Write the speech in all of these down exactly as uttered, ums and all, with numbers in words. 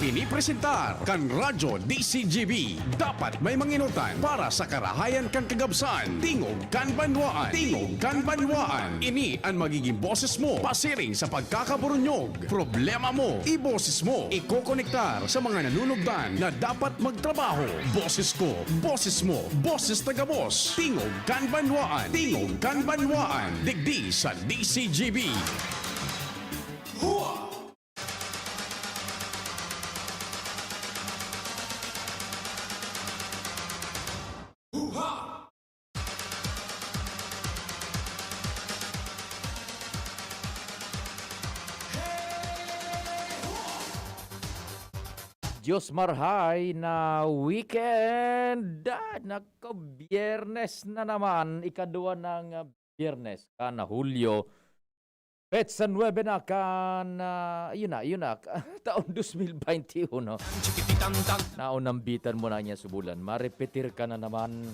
Pinipresentar kan Radyo D C G B. Dapat may manginutan para sa karahayan kan kagabsan. Tingog kan banwaan. Tingog kan banwaan. Ini an magiging boses mo pasiring sa pagkakaburunyog. Problema mo, iboses mo. Ikokonektar sa mga nanunugdan na dapat magtrabaho. Boses ko, boses mo, boses na gabos. Tingog kan banwaan. Tingog kan banwaan. Digdi sa D C G B. Hua! Diyos marhay na weekend! Ah, nako, Biyernes na naman, ikaduwa ng, ah, Biyernes, kan Hulyo. Petsa nuebe na kan, ah, yun na, yun na, taon dos mil baynte uno. Naunambitan mo na niya subulan, marepetir ka na naman.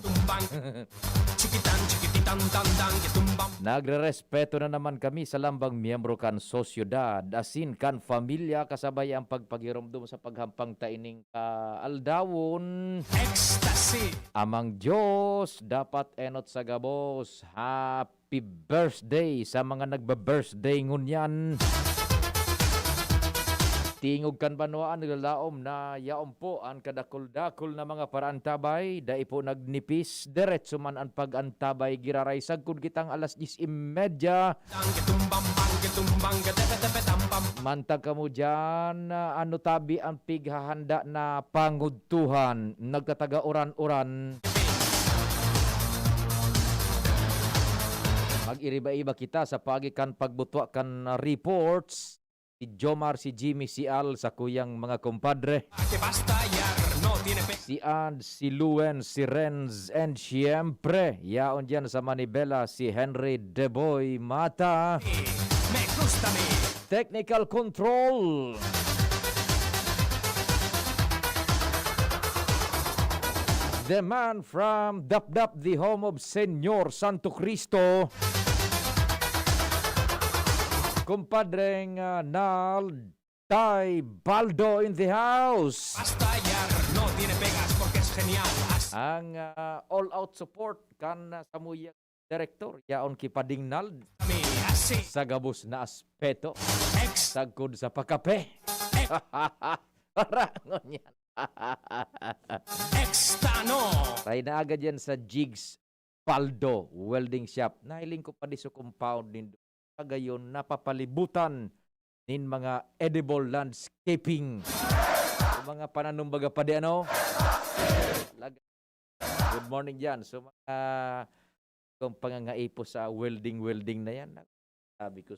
Nagrerespeto na naman kami sa lambang miyembro kan sosyedad, asin kan pamilya, kasabay ang pagpagiromdom sa paghampang ta ining kaaldawon. Ecstasy! Amang Diyos, dapat enot sa gabos. Happy birthday sa mga nagbe-birthday ngunyan. Tingog kan banwaan, naglalaom na yaon po an kadakul-dakul na mga paraantabay. Dai po nagnipis, diretso man an pag-antabay. Giraray sagkod kitang alas dyes y media. Mantang kamo diyan, ano tabi ang pighahanda na pangudtuhan? Nagtataga uran-uran. Mag-iriba-iba kita sa paagi kan pagbutwa kan reports. Si Jomar, si Jimmy, si Al, sakuyang mga kumpadre. Si Ad, si Luen, si Renz, and siyempre, yaon diyan sa manibela, si Henry Deboy Mata. Technical control. The man from Dapdap, the home of Señor Santo Cristo. Kumpadreng, ah, Nald, Tay Baldo in the house. Hasta ayer no tiene pegas porque es genial. As- Ang, ah, all-out support kan, ah, samuyang direktor, yaon ki Pading Nald. Kami, asi. Sa gabos na aspeto. Ex. Sagkod sa pakape. Ex. Rangon yan. Ex Tano. Tayo na agad yan sa Jigs Paldo Welding Shop. Nahiling ko pa di sa compound nindo. Kagayon, napapalibutan nin mga edible landscaping. Yung mga pananom baga pa di ano. Lag-, good morning dyan. So, mga kung pangangaipo sa welding, welding na yan. Sabi ko,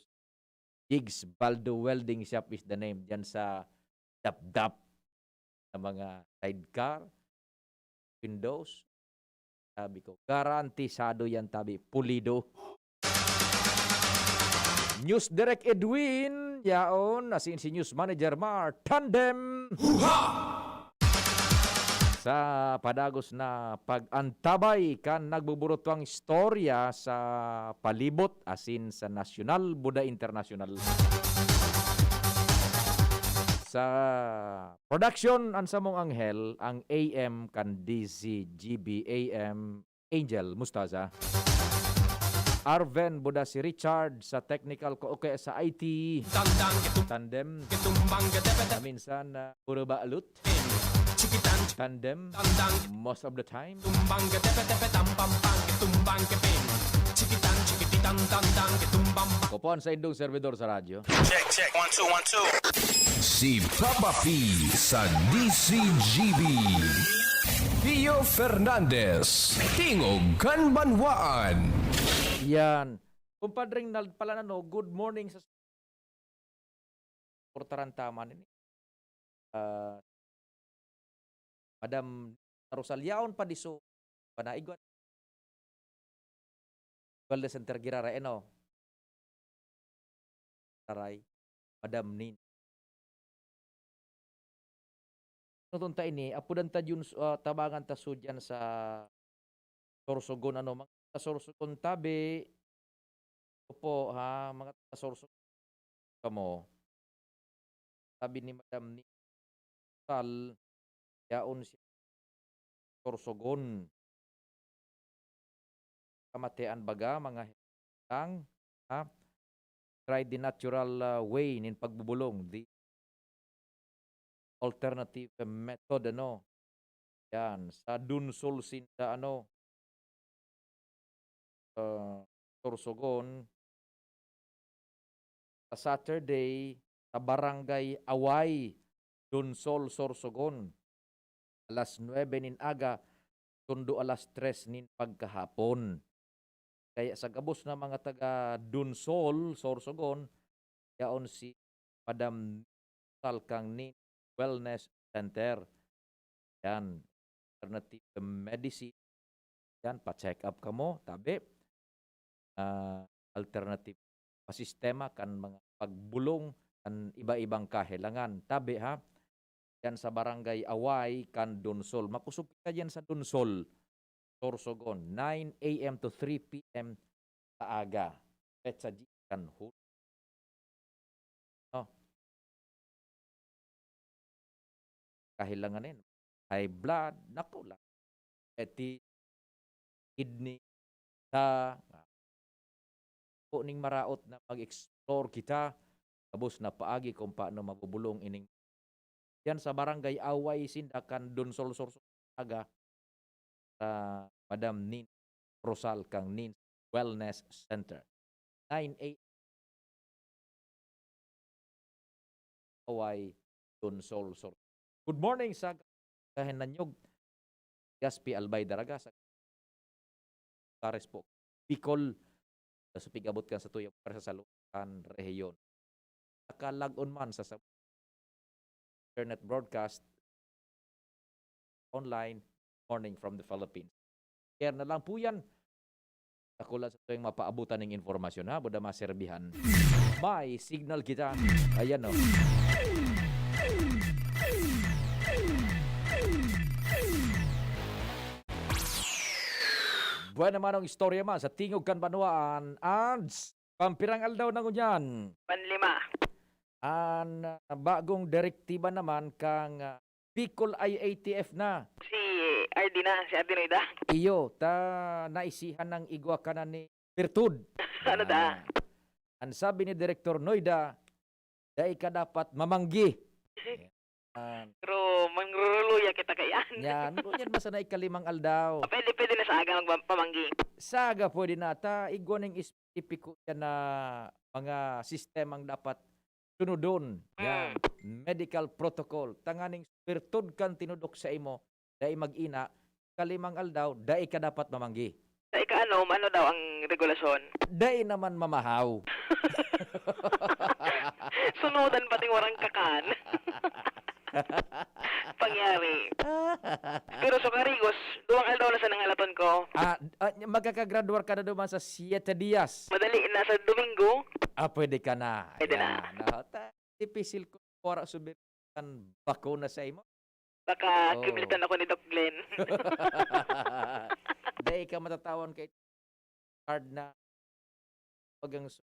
Jigs Baldo Welding Shop is the name. Diyan sa Dapdap na mga sidecar, windows. Sabi ko, garantisado yan, tabi, pulido. News Direk Edwin, yaon, asin si News Manager Mar, tandem. Huha! Sa padagos na pag-antabay kan nagbuburutwang istorya sa palibot asin sa nasyonal, buda internasyonal. Sa production, an samong anghel, ang A M kan D Z G B A M, Angel Mustaza. Arven, buda si Richard sa technical ko, okay, sa I T. Tandang, itum-, Tandem. Itumbang, gadabada. Minsan, ah, puro baalut. Chikitan, Tandem. Tandang. Most of the time. Tumbang, gatepe-tepe, tampang, pang, itumbang, kepeng. Chikitan, chikititan, tandang, itumbang, pang. Kopoan sa indong servidor sa radyo. Check, check. One, two, one, two. Si Papa P sa D Z G B. Pio Fernandez, Tingog kan Banwaan. Yan. Kumpadring Nald pala na, no? Good morning sa Portaran Taman ini. Ah, Madam Rosaliaon Padiso, panaigwa. Well, the center girara, eh, no? Taray, Madam Nin. Ano ton ta ini? Apodan ta Jun, ah, tabangan ta so diyan sa Sorsogon, ano, mga taga Sorsogon tabi. Opo, ha, mga taga Sorsogon kamo. Sabi ni Madam Ni-, Rosal, yaon si Sorsogon. Kamatean baga, mga lang, ha? Try the natural, ah, way nin pagbubulong, the alternative method, ano? Yan, sa Dunsol sinda, ano, ah, Sorsogon, sa Saturday, sa Barangay Away, Dunsol, Sorsogon. Alas nuebe nin aga, sundo alas tres nin pagkahapon. Kaya sa gabos na mga taga Dunsol, Sorsogon, yaon si Madam Salkang ni Wellness Center. Yan, alternative medicine. Yan, pa-check up kamo, tabi. Ah, alternative pa sistema kan mga pagbulong kan iba-ibang kahelangan. Tabi, ha? Yan sa Barangay Away kan Dunsol. Makosog kita diyan sa Dunsol, Sorsogon, nine a m to three p m sa aga. Petsa di kan Hul-, no? Kahelangan nin high blood, naku, la-, eti, kidney, ta, po ning maraot na mag-explore kita, gabos na paagi kung paano mabubulong ining diyan sa Barangay Away, sinda kan Dunsol, Sorsogon, aga, sa Madam Nin Rosal kan Nin Wellness Center. Nine a.m. Away, Dunsol, Sorsogon. Good morning sa kahinanyog. Gaspi Albay Daraga sa Cares po, Bicol, sa pig-abot kan sa tuyang pwersa sa lutan rehiyon. Nakalag-on man sa, sa internet broadcast, online, Morning from the Philippines. Share na lang po yan. Dakula sa tuyang mapaabutan ning impormasyon, ha? Buda maserbihan. May signal kita. Ayan, oh. Buwan naman ang istorya man sa Tingog kan Banwaan, Ads. Pampirang aldaw na ngunyan? Panlima. An, ah, bagong direktiba naman kan, ah, Bicol I A T F na. Si R D na, si R D Noida. Iyo, ta naisihan ng igwa ka na ni Bertud. Ano ta? Ah, an sabi ni Direktor Noida, "Dai ka dapat mamanggi." Yan. Pero mangruruluya kita kaiyan. Yan. Ngunyan, basta na ikalimang aldaw. Ah, pwede, pwede na sa aga magpamanggi. Sa aga pwede na. Ta, igwa ning espesipiko yan na mga sistemang dapat sunodon. Yan. Mm. Medical protocol. Tanganing bertud kan tinudok sa imo, dai mag-ina, kalimang aldaw, dai ka dapat mamanggi. Sa ikanom, ano daw ang regulasyon? Dai naman mamahaw. Sunudan pati warang kakan. Pangyari. Pero sa Karigos, duwang aldaw na sa nangalaton ko. Ah, ah, magkakagraduar ka na duman sa siete dias. Madali na sa Domingo. Ah, pwede ka na. Pwede na. Yan, oh, ta-, dipisil ko, wara subir kan bakuna sa imo. Baka, oh, kiblitan ako ni Doc Glenn. Dai ka matatawan kay card na bagang su-,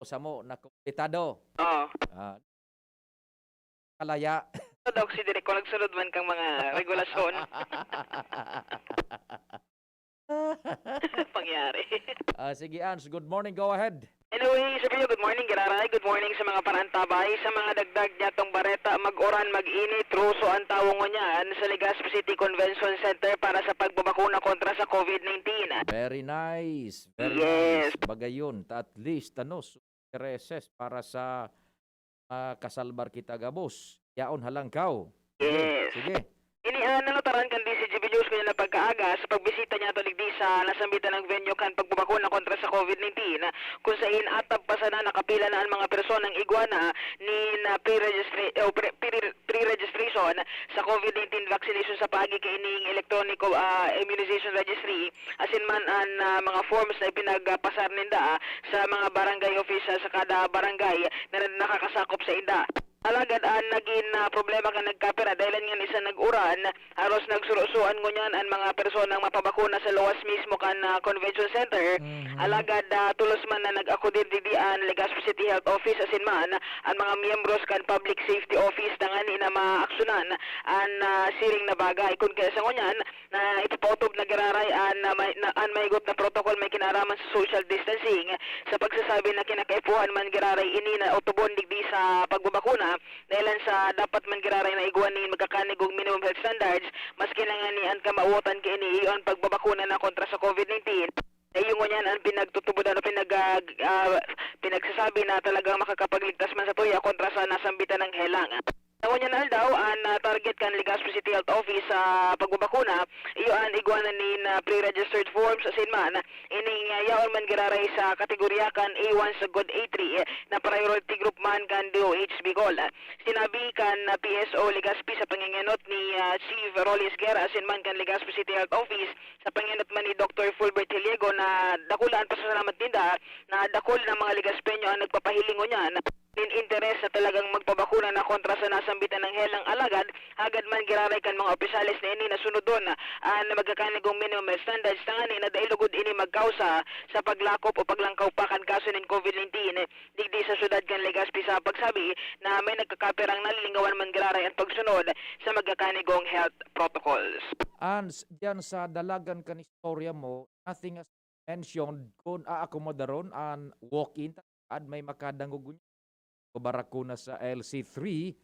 sa mo na kumpletado. Oo. Ah, kalaya. Ano daw si Direk kung nagsunod man kang mga regulasyon? Pangyari. Ah, sige, Ans, good morning. Go ahead. Hello, Sabio. Good morning, Giraray. Good morning sa mga parantabay. Sa mga dagdag niyatong bareta, mag-uran, mag-init, ruso ang tawo ngunyan sa Legazpi City Convention Center para sa pagbabakuna kontra sa COVID nineteen. Very nice. Very, yes, nice. Bagayon, ta at least, ano, su-, intereses para sa ah, kasalbar kita gabos. Yaon halangkaw. Sige, yes, sige. Ini an nataran kan D Z G B News kanina pagkaaga sa pagbisita niya to digdi sa nasambitan ng venue kan pagbabakuna kontra sa COVID nineteen, kung sain atab pa sana nakapila na ang mga personang igwa na nin, ah, pre-registra-, o pre-, pre-, pre-registration sa COVID nineteen vaccination sa paagi kaining electronic, ah, immunization registry. Asin man an, ah, mga forms na ipinagpasar ninda, ah, sa mga barangay official sa kada barangay na nakakasakop sa inda. Alagad an nagin, ah, problema kan nagkapira dahil ngan isa nag-uran, haros nagsurosoan ngunyan an mga personang mapabakuna sa luwas mismo kan, ah, convention center. Mhm. Alagad, ah, tolos man na nag-akudir digdi an Legazpi City Health Office asin man an mga miyembros kan Public Safety Office tangani na maaksyonan an, ah, siring na bagay. Kun kaya sa ngunyan, na ipapautob na giraray an, ah, may, na, an mahigot na protocol may kinaaraman sa social distancing, sa pagsasabi na kinakaipuhan man giraray ini na otobon digdi sa pagbabakuna, dahelan sa dapat man giraray na igwa nin magkakanigong minimum health standards, maski na ngani an kamawotan kaini iyo an pagbabakuna na kontra sa COVID nineteen. Iyo ngunyan an pinagtutubodan o pinag-, ah, ah, pinagsasabi na talagang makakapagligtas man sa tuya kontra sa nasambitan ng helang. Sa ngunyan na aldaw, an, ah, target kan Legazpi City Health Office sa pagbabakuna, iyo an igwa na nin, ah, pre-registered forms asin man, ining, ah, yaon man giraray sa kategorya kan A one sagkod A three, eh, na priority group man kan D O H Bicol. Sinabi kan, ah, P S O Legazpi sa pangengenot ni, ah, Chief Rolly Esguerra asin man kan Legazpi City Health Office sa pangenot man ni Doktor Fulbert Hiliego na dakula an pasasalamat ninda na dakul na mga Legazpeño ang nagpapahiling ngunyan nin interes na talagang magpabakuna na kontra sa nasambitan ng helang alagad, hagad man giraray kan mga opisyales na ini na sunodon an magkakanigong minimum standards tangani na dai lugod ini magkausa sa paglakop o paglangkaw pa kan kaso nin COVID nineteen digdi sa syudad kan Legazpi sa pagsabi na may nagkakapirang nalilingawan man giraray an pagsunod sa magkakanigong health protocols. Ans, diyan sa dalagan kan istorya mo, nothing has mentioned kung aakomodaron an walk-in, baad may makadangog niya. Barakuna sa L C three,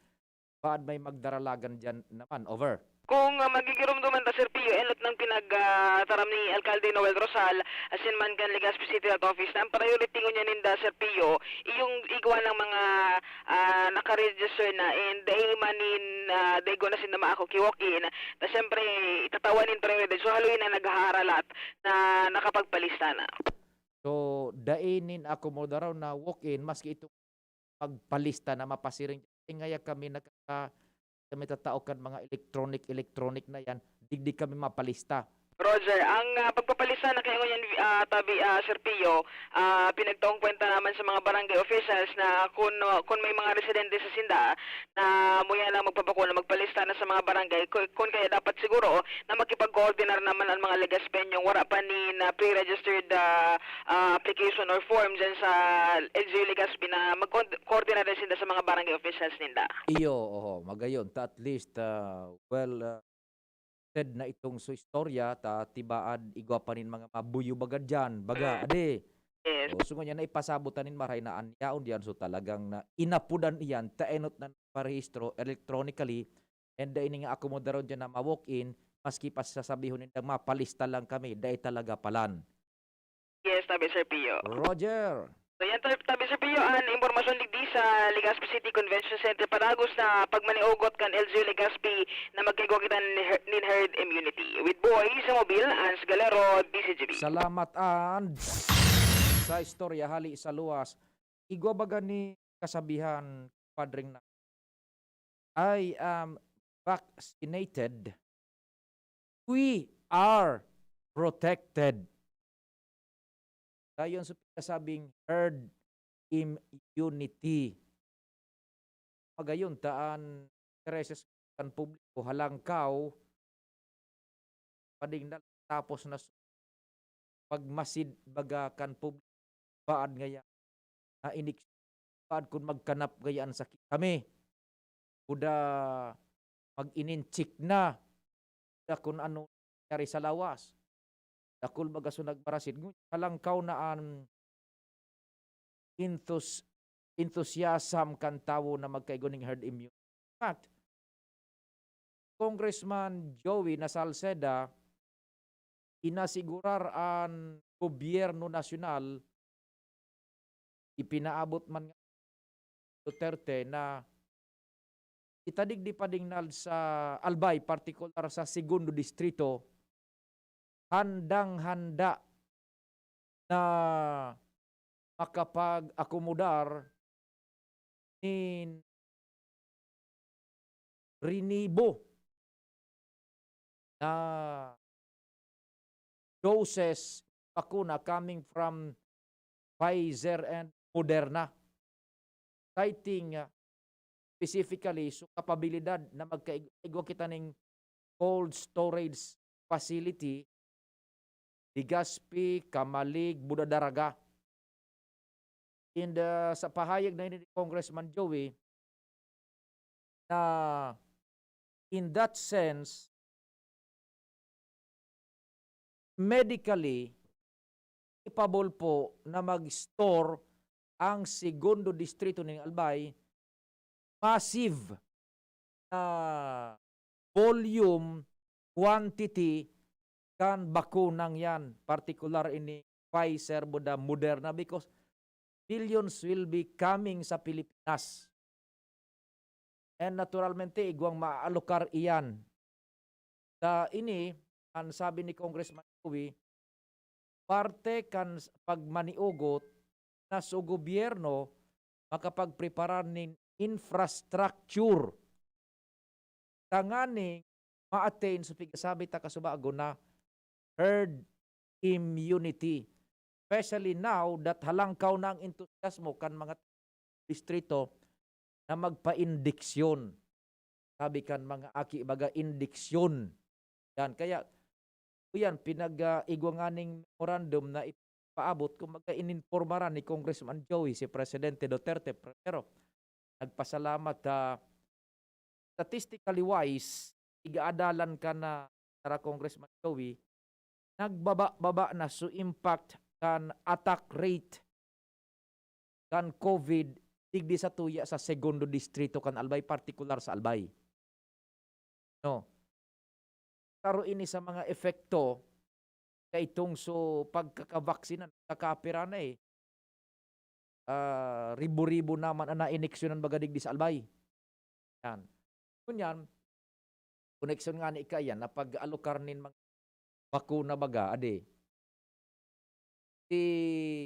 baad may magdaralagan diyan naman. Over. Kung, ah, magigiromdoman ta, Sir Pio, enot nang pinag, ah, taram ni Alkalde Noel Rosal, asin man kan Legazpi City Health Office, na ang priority ngunyan ninda, Sir Pio, iyong igwa ng mga, ah, naka-register na and dai man nin, ah, dai gwa na sinda maako ki walk-in, na siyempre, itatawan nin prioridad. So, haloy na naghaharalat na nakapagpalista na. So, dai nin akomodaron na walk-in, maski itong magpalista na mapasiring. Ngaya kami nakaka-, kami tatao kan mga electronic, electronic na yan, digdi kami mapalista. Roger, ang, ah, pagpapalista na kaya ngunyan, ah, tabi, ah, Sir Pio, ah, pinagtaong kwenta naman sa mga barangay officials na kun, ah, kun may mga residente sa sinda na muya lang magpabakuna, magpalista na sa mga barangay. Ku-, kun kaya dapat siguro na makipag-coordinar naman ang mga Legaspeñong wara pa nin, ah, pre-registered, ah, ah, application or form dyan sa L G U Legazpi na mag-coordinar na sinda sa mga barangay officials ninda. Iyo, oho, magayon ta at least, ah, well, ah, said na itong so istorya ta tibaad igwa pa nin mga mabuyo baga dyan, baga, adi. Yes. O, so, ngunyan na ipasabot na nin maray na an yaon diyan, so, talagang na inapudan iyan, ta enot na parehistro electronically, and dai ini nga akomodaron diyan na ma-walk-in, maski pa sasabihon nindang mapalista lang kami, dai talaga palan. Yes, tabi, Sir Pio. Roger! So, yan, tabi, tabi, Sir Pio, an impormasyon digdi sa Legazpi City Convention Center padagos na pagmaniugot kan L G U Legazpi na magkaigwa kita nin her-, nin herd immunity. With Boy sa Mobil, Ans Galero, D C G B. Salamat, and sa istorya, hali sa luwas, igwa baga ni kasabihan, Padring na, "I am vaccinated, we are protected." Dayon sa pinasabing herd immunity. Magayon ta an intereses kan publiko halangkaw, pading na tapos na s-, pagmasid baga kan publiko, baad ngaya na inik-, baad kun magkanap gayaan sa ki-, kami. Kuda mag-ininchik na. Kuda kun ano nangyari sa lawas. Dakul baga so nagmarasid. Ngunyan halangkaw na an enthus-, enthusiasm kan tawo na magkaigo ning herd immunity. Fact, Congressman Joey na Salceda, inasigurar an gobyerno nasyonal, ipinaabot man nga Duterte na itadig di padingnal sa Albay, partikular sa Segundo Distrito, handang-handa na makapag-akomodar nin rinibo na doses bakuna coming from Pfizer and Moderna, citing, ah, specifically, so kapabilidad na magkaig-, igwa kita ning cold storage facility, Legazpi, Camalig, Buradaraga. In the, sa pahayag na ini ni Congressman Joey, na in that sense, medically, capable po na mag-store ang segundo distrito ning Albay, massive na volume, quantity kan bakunang yan, partikular ini Pfizer, buda Moderna, because billions will be coming sa Pilipinas. And naturalmente, igwang maaalokar iyan. Sa ini, ang sabi ni Congressman Joey, parte kan s-, pagmaniugot na sa gobyerno makapagpreparar nin infrastructure tanganing ma-attain sa pigasabi ta kasubago na herd immunity. Especially now that halangkaw na ang entusiasmo kan mga distrito na magpa-indiksyon. Sabi kan mga aki, baga, indiksyon. Yan. Kaya, yan, pinag, ah, igwa nganing memorandum na ipaabot, kumbaga, ininpormaran ni Congressman Joey si Presidente Duterte. Pero, nagpasalamat, ah, statistically wise, igaadalan ka na, Sara Congressman Joey, nagbaba-baba na so impact kan attack rate kan COVID digdi sa tuya sa segundo distrito kan Albay, partikular sa Albay. No? Taro ini sa mga epekto kaitong so pagkakavaksinan, kakapira na eh. Ah, ribo-ribo naman ang nainiksyonan baga digdi sa Albay. Yan. Ngunyan, koneksyon nga ni kaiyan na pag-alokar nin mga bakuna baga, adi. Si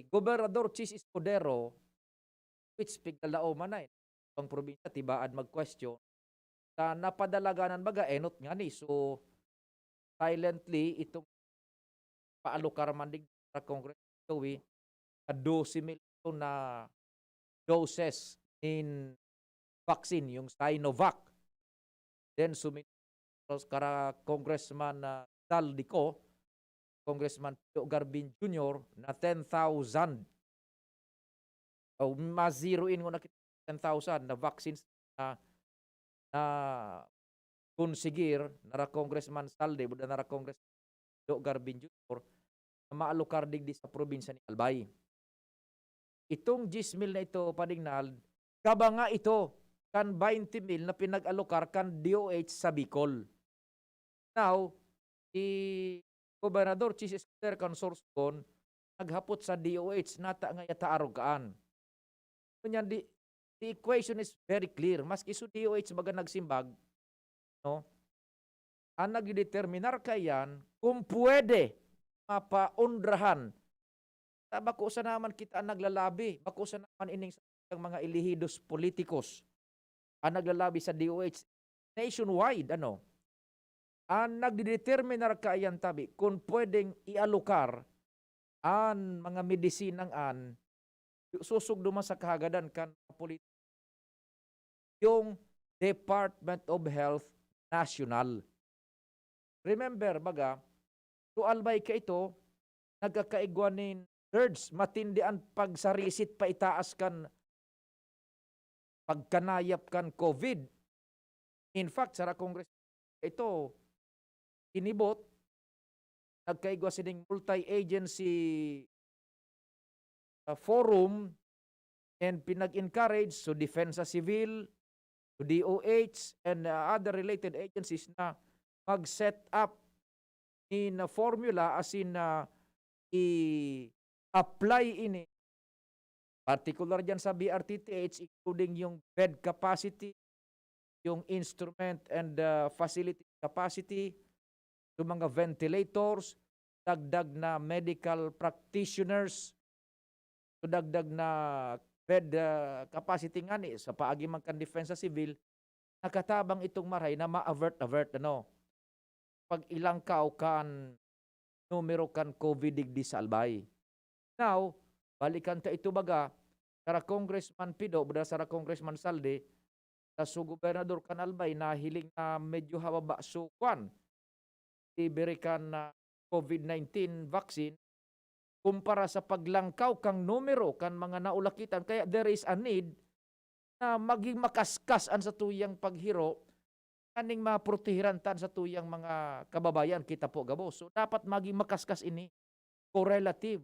Gobernador Chiz Escudero, which piglalao man na, eh, ibang probinsya, tibaad mag-question, sa napadalaganan baga, enot nga ni. So, silently, itong paalokar man digdi sa Congress, Joey, na dose mil na doses in vaccine, yung Sinovac. Then, sumin-, kara Congressman, ah, Zaldy ko, Congressman Pio Garbin Junior, na ten thousand. O, ma-zero in ko na kita, ten thousand na vaccines na, na konsigir, nara Congressman Zaldy, buda nara Congressman Pio Garbin Junior, na maalokar digdi sa probinsya ni Albay. Itong diyes mil na ito, Padingnal, kabanga ito kan baynte mil na pinag-alokar kan D O H sa Bicol. Now, si Gobernador Chiz Escudero kan Sorsogon naghapot sa D O H, nata nga yata arog kaan. Ngunyan, di, the equation is very clear. Maski so D O H baga nagsimbag, no? Ang nagdedeterminar kaiyan kung pwede mapaondrahan. Ta bako sana man kita ang naglalabi, bako sana man ining sa mga elehidos politikos ang naglalabi sa D O H nationwide, ano? Ang nagdedeterminar kaiyan tabi kung pwedeng ialokar an mga medisinang an susog duman sa kahagadan kan mga polit-, yung Department of Health National. Remember, baga, so Albay kaito, nagkakaigwa nin surge, matindi an pagsarisit paitaas kan pagkanayap kan COVID. In fact, sa Congress ito, inibot, nagkaigwa sining multi-agency, ah, forum and pinag-encourage, so Depensa Civil, so D O H, and, ah, other related agencies na mag-set up in a formula, as in, ah, i-apply ini, particular dyan sa B R T T H, including yung bed capacity, yung instrument and, ah, facility capacity, yung mga ventilators, dagdag na medical practitioners, so dagdag na bed, ah, capacity ngani sa paagi man kan Depensa Civil, nakatabang itong marahay na ma-avert-avert, ano, pag-ilangkaw kan numero kan COVID digdi sa Albay. Now, balikan ta ito baga, sara Congressman Pido, buda sara Congressman Zaldy, Sa so, gobernador kan Albay, nahiling na medyo hababa so kwan, delivery kan, ah, COVID nineteen vaccine kumpara sa paglangkaw kan numero kan mga naulakitan. Kaya there is a need na maging makaskas an satuyang paghiro nganing maprotehiran ta an satuyang mga kababayan. Kita po gabos. So, dapat maging makaskas ini, correlative.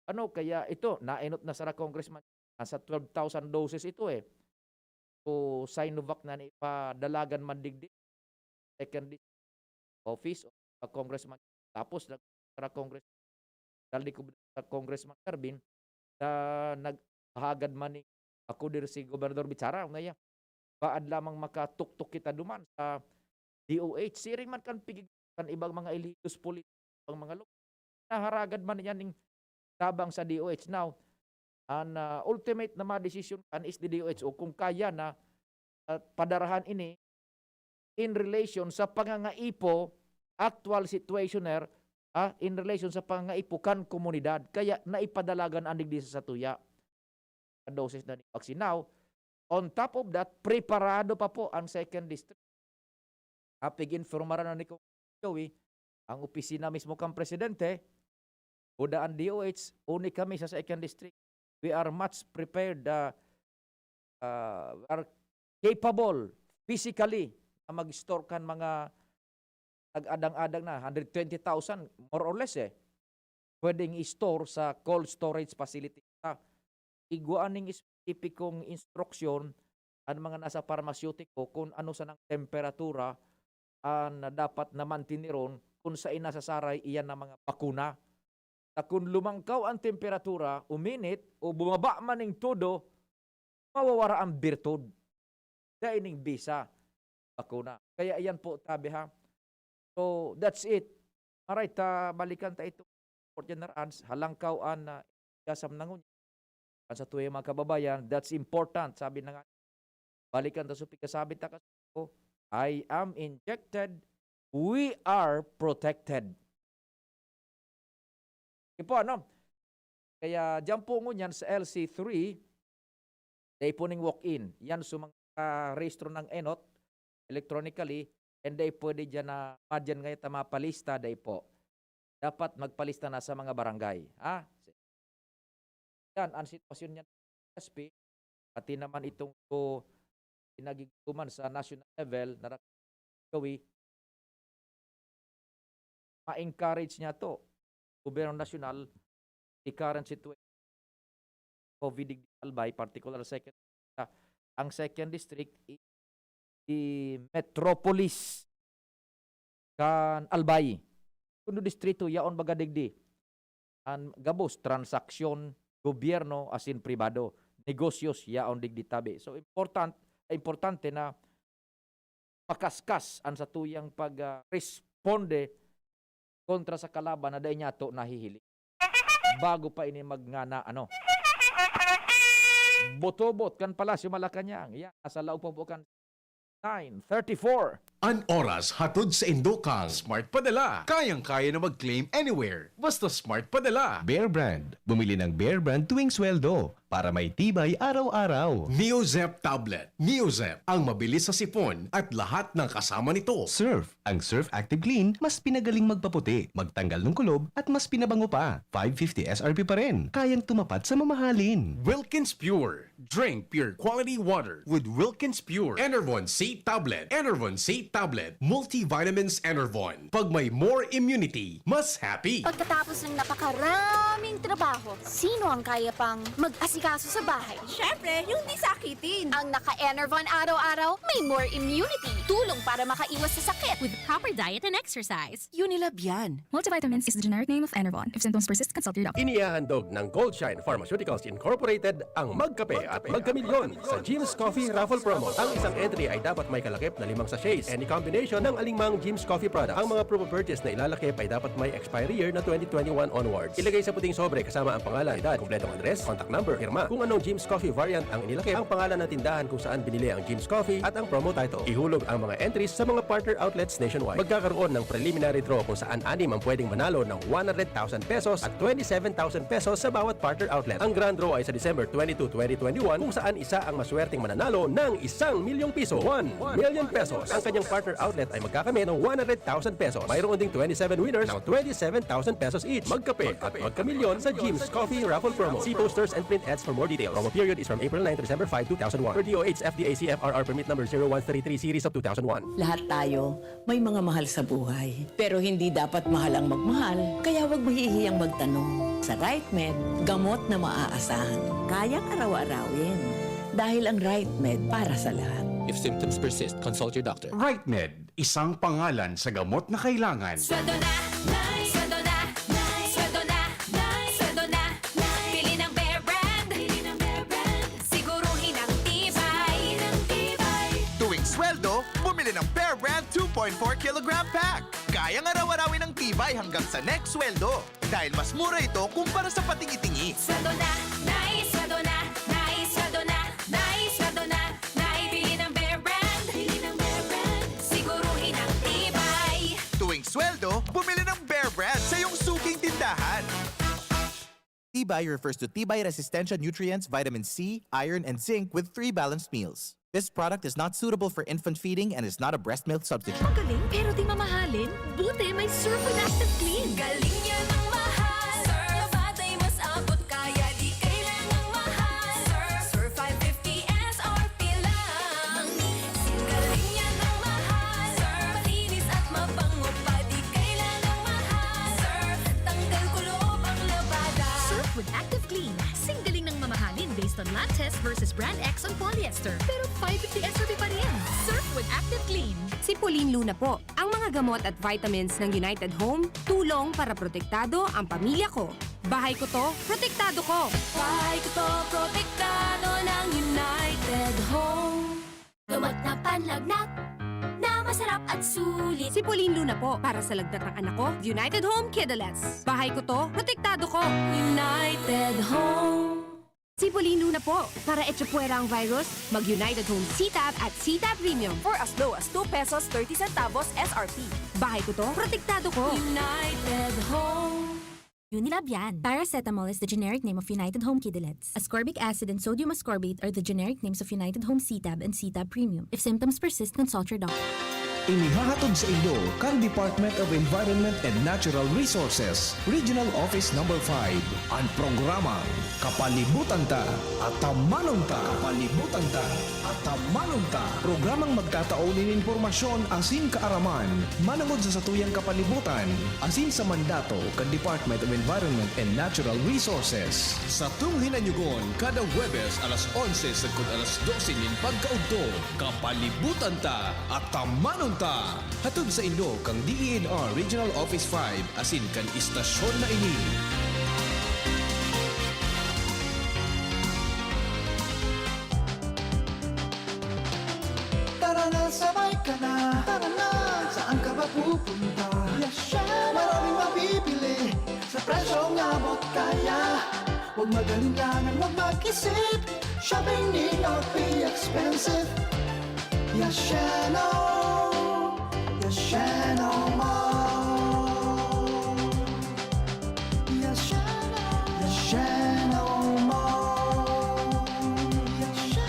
Ano, kaya ito, naenot na sara, Congressman. Nasa twelve thousand doses ito, eh. So, Sinovac na ni padalagan man digdi, second di-, office o, ah, Congressman. Tapos, nag-, sara, Congress-, dahil di ko sa Congressman Kerwin, na naghahagad man ni ako dir si Gobernador Bichara, na iya. Baad lamang makatuktok kita duman sa D O H. Siring man kan pigig-, kan ibang mga elitong politiko, ibang mga lugar, naharagad man yan ning tabang sa D O H. Now, an, ah, ultimate na madesisyon kan is the D O H o kung kaya na, ah, padarahan ini in relation sa pangangaipo, actual situationer, ah, in relation sa pangangaipo kan komunidad. Kaya naipadalagan an digdi sa satuya. Doses na ni vaccine. Now, on top of that, preparado pa po ang second district. Ah, pig-informaran na ni Kong Joey, ang opisina mismo kan presidente, o daan D O H, uni kami sa second district. We are much prepared, ah, ah, we are capable physically na mag-store kan mga nag-adang-adang na, hundred twenty thousand, more or less, eh, pwedeng i-store sa cold storage facility. Ah, igwa ning espesipikong instruksyon an mga nasa parmasutiko kung ano sanang temperatura an dapat na mantiniron kung sain nasasaray iyan na mga bakuna. Na kun lumangkaw an temperatura, uminit, o bumaba man ning todo, mawawara an birtud. Dai ning bisa, bakuna. Kaya iyan po, tabi ha. So, that's it. Aray, ta, balikan ta itong report dyan na raan. Halangkaw an, ah, gasam na ngunyan. Ang sa tuyang mga kababayan, that's important. Sabi na nga, balikan ta sa pagkasabi ta kasi, "I am injected, we are protected." Ipo, ano? Kaya diyan po ngunyan sa L C three, dai po ning walk-in. Yan, so, mga rehistro ng enot electronically, and dai pwede diyan na, madyan ngayon ta mapalista, dai po. Dapat magpalista na sa mga barangay, ha? Yan, ang sitwasyon niyan, S P, pati naman itong so, pinagiguman sa national level na gawin, ma-encourage niya to, gobyerno nasyonal, the current situation, COVID digdi Albay, particular second, ang second district, i-, i-, metropolis kan Albay. Kundo distrito, yaon baga digdi. An gabos, transaksyon, gobyerno, asin pribado, negosyo, yaon digdi tabi. So, important, importante na makaskas an satuyang pag, ah, responde kontra sa kalaban na dai niyato nahihiling. Bago pa ini magngana, ano, botobot kan Palasyo Malacañang. Yan, nasa laog pa po kan nine thirty-four. An oras hatod sa indokang Smart Padala. Kayang-kaya na mag-claim anywhere. Basta Smart Padala. Bear Brand. Bumili ng Bear Brand tuwing sweldo para may tibay araw-araw. Neozep Tablet. Neozep, ang mabilis sa sipon at lahat ng kasama nito. Surf. Ang Surf Active Clean, mas pinagaling magpaputi, magtanggal ng kulob, at mas pinabango pa. Five fifty S R P pa rin. Kayang tumapat sa mamahalin. Wilkins Pure. Drink pure quality water with Wilkins Pure. Enervon C Tablet. Enervon C Tablet. Multivitamins Enervon. Pag may more immunity, mas happy. Pagkatapos ng napakaraming trabaho, sino ang kaya pang mag-asikaso sa bahay? Siyempre, yung di sakitin. Ang naka-Enervon araw-araw, may more immunity. Tulong para makaiwas sa sakit. With proper diet and exercise. Unilab yan. Multivitamins is the generic name of Enervon. If symptoms persist, consult your doctor. Inihahandog ng Goldshine Pharmaceuticals Incorporated ang Magkape at Magkamilyon sa Jim's Coffee Raffle Promo. Ang isang entry ay dapat may kalakip na limang sachets. any combination ng alingmang Jim's Coffee product. Ang mga proof of purchase na ilalakip ay dapat may expiry year na twenty twenty-one onwards. Ilagay sa puting sobre kasama ang pangalan, edad, kompletong address, contact number, pirma. Kung anong Jim's Coffee variant ang inilakip, ang pangalan ng tindahan kung saan binili ang Jim's Coffee at ang promo title. Ihulog ang mga entries sa mga partner outlets nationwide. Magkakaroon ng preliminary draw kung saan anim ang pwedeng manalo ng one hundred thousand pesos at twenty-seven thousand pesos sa bawat partner outlet. Ang grand draw ay sa December twenty-two, twenty twenty-one, kung saan isa ang maswerteng mananalo ng isang milyong piso, one million pesos. Ang kanyang partner outlet ay magkakamit ng one hundred thousand pesos. Mayroon ding twenty-seven winners ng twenty-seven thousand pesos each. Magkape at magkamilyon sa Jim's Coffee Raffle Promo. See posters and print ads for more details. Promo period is from April nine to December five, two thousand one. Per D O H F D A C F R R permit number zero one three three series of two thousand one. Lahat tayo may mga mahal sa buhay. Pero hindi dapat mahal ang magmahal, kaya huwag mahihiyang magtanong. Sa RightMed, gamot na maaasahan. Kayang araw-arawin. Dahil ang RightMed para sa lahat. If symptoms persist, consult your doctor. RightMed, isang pangalan sa gamot na kailangan. Sweldo na, Nay! Sweldo na, Nay! Sweldo na, Nay! Sweldo na, Nay! Bili ng Bear Brand! Bili ng Bear Brand! Siguruhin ang tibay! Ng tibay! Tuwing sweldo, bumili ng Bear Brand two point four kilogram pack. Kayang araw-arawin ang tibay hanggang sa next sweldo. Dahil mas mura ito kumpara sa patingi-tingi. Sweldo na, Nay! Sweldo na, Nay! Sweldo na, Nay! Sweldo na, Nay! Bili ng Bear Brand! Bili ng Bear Brand! Siguruhin ang tibay! Tuwing sweldo, bumili ng Bear Brand sa iyong suking tindahan. Tibay refers to tibay resistensya nutrients, vitamin C, iron, and zinc with three balanced meals. This product is not suitable for infant feeding and is not a breast milk substitute. Magaling pero di mamahalin? Buti may Surf with Active Clean. Galing niya ng mahal. Surf, batay mas abot kaya di kailangang mahal. Surf, Surf five fifty S R P lang. Galing niya ng mahal. Surf, malinis at mabango pa di kailangang mahal. Surf, tanggal kuloob ang labada. Surf with Active Clean. Sing galing ng mamahalin based on lab test versus brand X on polyester. Pero five fifty S R P pa rin. Surf with Active Clean. Si Pauline Luna po. Ang mga gamot at vitamins ng United Home, tulong para protektado ang pamilya ko. Bahay ko to, protektado ko. Bahay ko to, protektado ng United Home. Gamot na panlagnat, na masarap at sulit. Si Pauline Luna po, para sa lagnat ng anak ko, United Home Kidalets. Bahay ko to, protektado ko. United Home. Si Pauline Luna po, para echapuwera ang virus, mag United Home C-Tab at C-Tab Premium for as low as two pesos thirty centavos S R P. Bahay ko to, protektado ko. United Home. Unilab yan. Paracetamol is the generic name of United Home Kidalets. Ascorbic acid and sodium ascorbate are the generic names of United Home C-Tab and C-Tab Premium. If symptoms persist, consult your doctor. Inihahatod sa inyo kan Department of Environment and Natural Resources, Regional Office Number five, an programang Kapalibutan Ta, Atamanon Ta. Kapalibutan Ta, Atamanon Ta. Programang magtatao nin impormasyon asin kaaraman manongod sa satuyang kapalibutan asin sa mandato kan Department of Environment and Natural Resources. Satong hinanyugon kada Huwebes alas onse sagkod alas dose nin pagkaudto. Kapalibutan Ta, Atamanon Ta! Hatod saindo kan D E N R Regional Office five asin kan istasyon na ini. Tara na, sabay ka na. Tara na, saan ka ba pupunta? Yasha! Maraming mabibili sa presyong abot kaya. Huwag mag-alinlangan, huwag mag-isip. Shopping need not be expensive. Yasheno! Yasheno Mall! Yasheno! Yasheno Mall! Yasheno!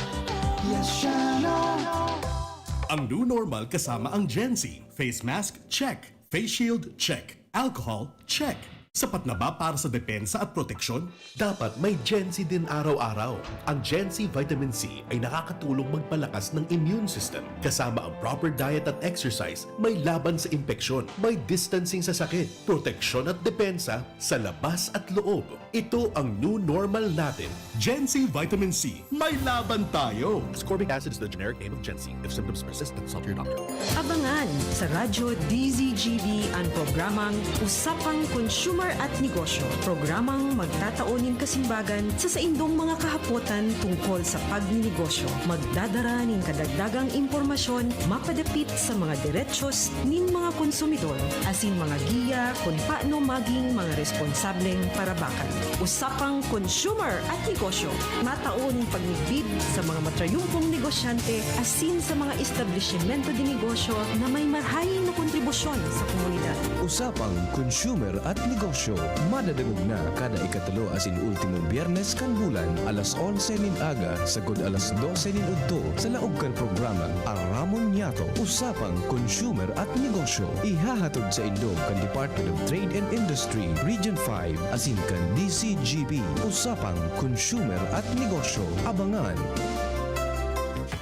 Yasheno! Ang new normal kasama ang Gen Z. Face mask, check. Face shield, check. Alcohol, check. Sapat na ba para sa depensa at proteksyon? Dapat may Gen Z din araw-araw. Ang Gen Z Vitamin C ay nakakatulong magpalakas ng immune system, kasama ang proper diet at exercise, may laban sa impeksyon, may distancing sa sakit, proteksyon at depensa sa labas at loob. Ito ang new normal natin. Gen Z Vitamin C, may laban tayo! Ascorbic acid is the generic name of Gen Z. If symptoms persist, consult your doctor. Abangan sa Radyo D Z G B an programang Usapang Consumer at Negosyo, programang magtatao nin kasimbagan sa saindong mga kahapotan tungkol sa pagninegosyo. Magdadara nin kadagdagang impormasyon mapadapit sa mga derechos nin mga konsumidor, asin mga giya kun paano maging mga responsableng parabakan. Usapang Consumer at Negosyo, matao nin pagnigbid sa mga matrayumpong negosyante asin sa mga establisimento de negosyo na may marhay na kontribusyon sa komunidad. Usapang Consumer at Negosyo, madadangog na kada ikatulo asin ultimong Biyernes kan bulan, alas onse nin aga sagod alas dose nin udto, sa laog kan programang Aramon Niyato, Usapang Consumer at Negosyo. Ihahatod saindo kan Department of Trade and Industry, Region five, asin kan D C G B. Usapang Consumer at Negosyo. Abangan!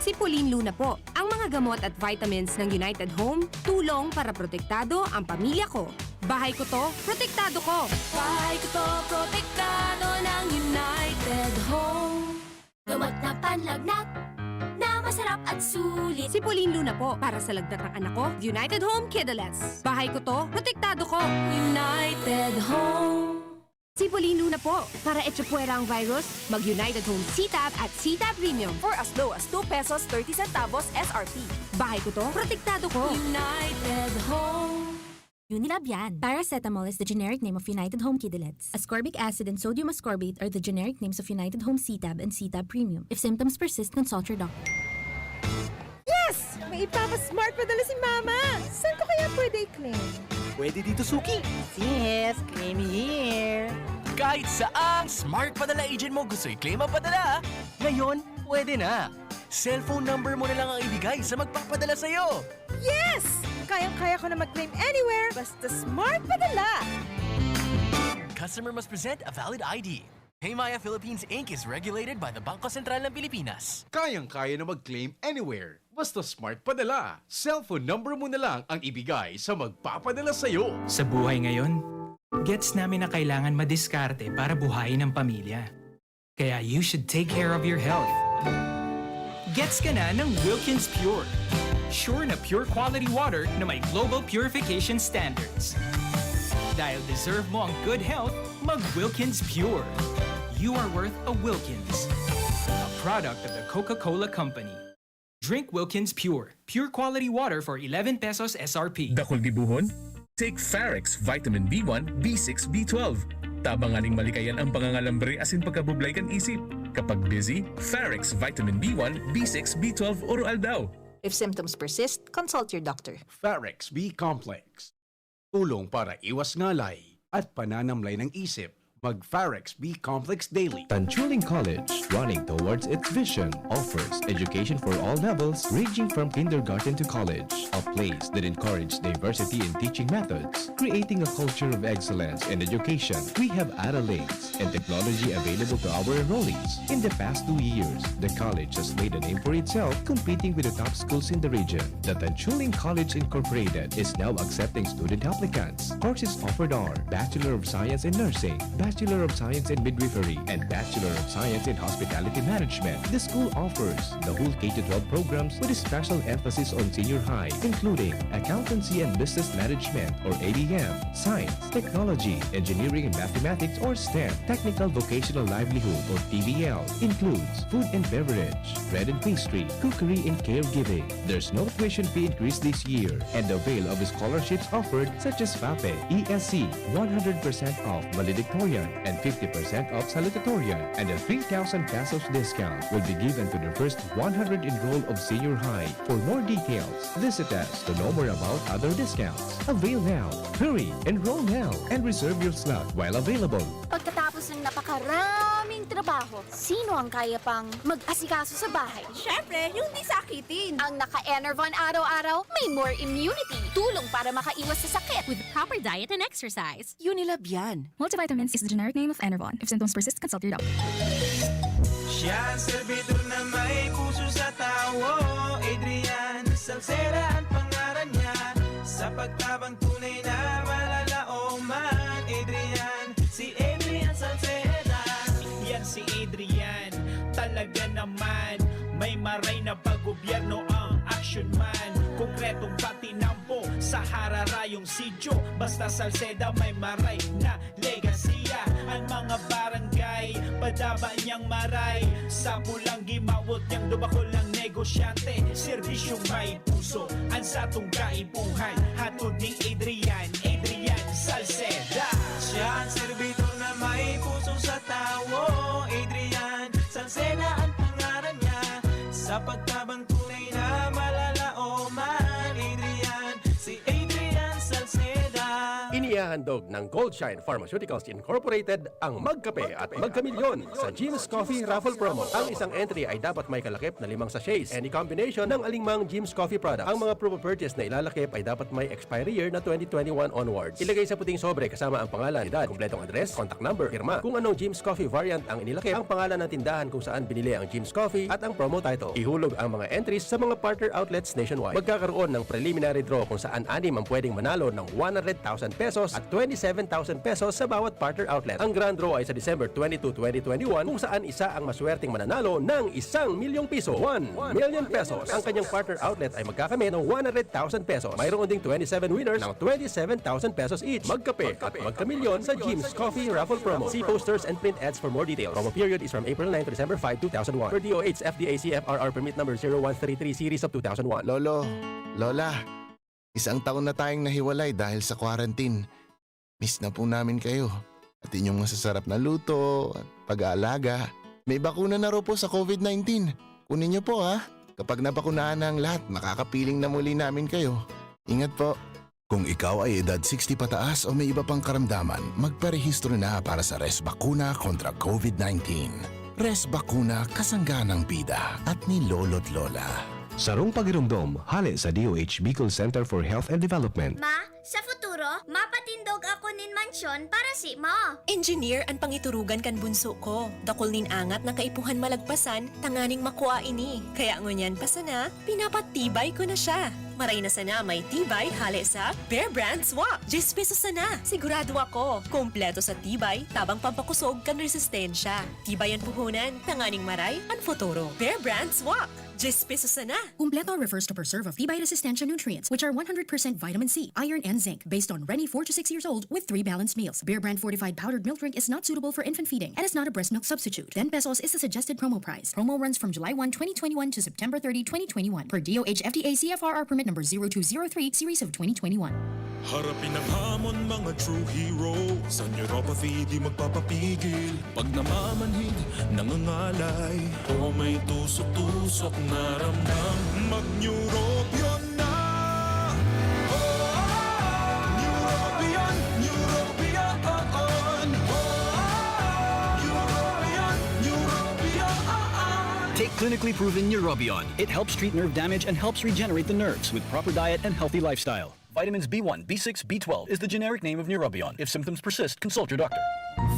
Si Pauline Luna po. Ang mga gamot at vitamins ng United Home, tulong para protektado ang pamilya ko. Bahay ko to, protektado ko. Bahay ko to, protektado ng United Home. Gamot na panlagnat, na masarap at sulit. Si Pauline Luna po, para sa lagnat ng anak ko, United Home Kidalets. Bahay ko to, protektado ko. United Home. Si Pauline Luna po, para echapuwera ang virus, mag-United Home C-Tab at C-Tab Premium. For as low as two pesos thirty centavos S R P. Bahay ko to, protektado ko. United Home. Unilab yan. Paracetamol is the generic name of United Home Kidalets. Ascorbic acid and sodium ascorbate are the generic names of United Home C-Tab and C-Tab Premium. If symptoms persist, consult your doctor. Yes! May ipapa-smart padala si Mama! Saan ko kaya pwede i-claim? Pwede dito, Suki. Sis, claim here. Kahit saang Smart Padala agent mo gusto i-claim ang padala, ngayon, pwede na. Cellphone number mo na lang ang ibigay sa magpapadala sa'yo. Yes! Kayang-kaya ko na mag-claim anywhere, basta Smart Padala! Customer must present a valid I D. Paymaya Philippines Inc is regulated by the Bangko Sentral ng Pilipinas. Kayang-kaya na mag-claim anywhere, basta Smart Padala. Cellphone number mo na lang ang ibigay sa magpapadala sa'yo. Sa buhay ngayon, gets namin na kailangan madiskarte para buhayin ang pamilya. Kaya you should take care of your health. Gets ka na ng Wilkins Pure. Sure na pure quality water na may global purification standards. Dahil deserve mo ang good health, mag Wilkins Pure. You are worth a Wilkins. A product of the Coca-Cola Company. Drink Wilkins Pure. Pure quality water for eleven pesos S R P. Dakul gibohon? Take Farex Vitamin B one, B six, B twelve. Tabang nganing malikayan ang pangangalambre asin pagkabublay kan isip. Kapag busy, Farex Vitamin B one, B six, B twelve oro-aldaw. If symptoms persist, consult your doctor. Farex B Complex. Tulong para iwas ngalay at pananamlay ng isip. Mag Farex B Complex Daily. Tanchuling College, running towards its vision, offers education for all levels, ranging from kindergarten to college. A place that encourages diversity in teaching methods, creating a culture of excellence in education. We have Ara Links and technology available to our enrollees. In the past two years, the college has made a name for itself, competing with the top schools in the region. The Tanchuling College Incorporated is now accepting student applicants. Courses offered are Bachelor of Science in Nursing, Bachelor of Science in Midwifery, and Bachelor of Science in Hospitality Management. The school offers the whole K to twelve programs with a special emphasis on senior high, including Accountancy and Business Management or A B M, Science, Technology, Engineering and Mathematics or STEM, Technical Vocational Livelihood or T V L, includes food and beverage, bread and pastry, cookery and caregiving. There's no tuition fee increase this year, and avail of scholarships offered such as FAPE, E S C, one hundred percent off valedictorian and fifty percent off salutatorian, and a three thousand pesos discount will be given to the first one hundred enroll of senior high. For more details, visit us to know more about other discounts. Avail now. Hurry! Enroll now and reserve your slot while available. Pagkatapos ng napakaraming trabaho, sino ang kaya pang mag-asikaso sa bahay? Siyempre, yung di sakitin. Ang naka-Enervon araw-araw, may more immunity. Tulong para makaiwas sa sakit. With proper diet and exercise. Unilab yan. Multivitamins is the generic name of Enervon. If symptoms persist, consult your doctor. Siya ang servidor na may puso sa tawo. Adrian Salcera ang pangaran niya. Sa pagtabang tunay na malalaoman. Adrian, si Adrian Salcera. Yan si Adrian, talaga naman. May maray na pag-gobyerno ang action man. Kung Etong patinampo sa hararayong sityo, basta Salceda may maray na legasiya. Ang mga barangay, padaba niyang maray. Sa pulang gimawot niyang dubakol ng negosyante. Serbisyong may puso, ang satong kaipuhan. Hatod ni Adrian, Adrian Salceda. Siya ang servidor na may puso sa tawo. Adrian Salceda ang pangalan niya. Sa pagtabang tunay na malalaoman, Adrian, si Adrian Salceda. Inihahandog ng Goldshine Pharmaceuticals Incorporated ang Magkape at Magkamilyon sa Jim's Coffee Raffle Promo. Ang isang entry ay dapat may kalakip na limang sachets. Any combination ng alingmang Jim's Coffee product. Ang mga promo purchase na ilalakip ay dapat may expiry year na twenty twenty-one onwards. Ilagay sa puting sobre kasama ang pangalan, edad, kompletong address, contact number, pirma. Kung anong Jim's Coffee variant ang inilakip, ang pangalan ng tindahan kung saan binili ang Jim's Coffee at ang promo title. Ihulog ang mga entries sa mga partner outlets nationwide. Magkakaroon ng preliminary draw kung saan anim ang pwedeng manalo ng one hundred thousand pesos at twenty-seven thousand pesos sa bawat partner outlet. Ang grand draw ay sa December twenty-two, twenty twenty-one, kung saan isa ang maswerteng mananalo ng isang milyong piso, one million pesos. Ang kanyang partner outlet ay magkakamit ng one hundred thousand pesos. Mayroon ding twenty-seven winners ng twenty-seven thousand pesos each. Magkape at magkamilyon sa Jim's Coffee Raffle Promo. See posters and print ads for more details. Promo period is from April nine to December five, two thousand one. Per D O H F D A C F R R permit number zero one three three series of two thousand one. Lolo, Lola, isang taon na tayong nahiwalay dahil sa quarantine. Miss na po namin kayo. At inyong masasarap na luto at pag-aalaga. May bakuna na raw po sa COVID nineteen. Kunin niyo po ha. Kapag nabakunahan na ang lahat, makakapiling na muli namin kayo. Ingat po. Kung ikaw ay edad sixty pataas o may iba pang karamdaman, magparehistro na para sa Res Bakuna kontra COVID nineteen. Res Bakuna, kasangga ng bida at ni Lolo't Lola. Sarong pagiromdom, hale sa D O H Bicol Center for Health and Development. Ma, sa futuro, mapatindog ako nin mansyon para si mo. Engineer an pangiturugan kan bunso ko. Dakul nin angat na kaipuhan malagpasan tanganing makua ini. Kaya ngunyan pa sana, pinapatibay ko na siya. Maray na sana may tibay hale sa Bear Brand Swak. Diyes pesos sana. Sigurado ako, kompleto sa tibay, tabang pampakusog kan resistensya. Tibay an puhunan, tanganing maray an futuro. Bear Brand Swak. Diyes pesos sana. Kumpleto refers to preserve of tibay-resistensya nutrients, which are one hundred percent vitamin C, iron, and zinc, based on Reni four to six years old with three balanced meals. Bear Brand fortified powdered milk drink is not suitable for infant feeding and is not a breast milk substitute. Ten pesos is the suggested promo price. Promo runs from July one, twenty twenty-one to September thirty, twenty twenty-one, per D O H F D A C F R R permit number zero two zero three series of twenty twenty-one. Harapin ang hamon, mga true hero. Sa neuropathy, di magpapapigil. Pag namamanhid, nangangalay, o may tusok-tusok na ramdam, mag-Neurobion na! Oh, Neurobion, Neurobion, oh, oh. Neurobion, Neurobion, oh, oh. Take clinically proven Neurobion. It helps treat nerve damage and helps regenerate the nerves with proper diet and healthy lifestyle. Vitamins B one, B six, B twelve is the generic name of Neurobion. If symptoms persist, consult your doctor.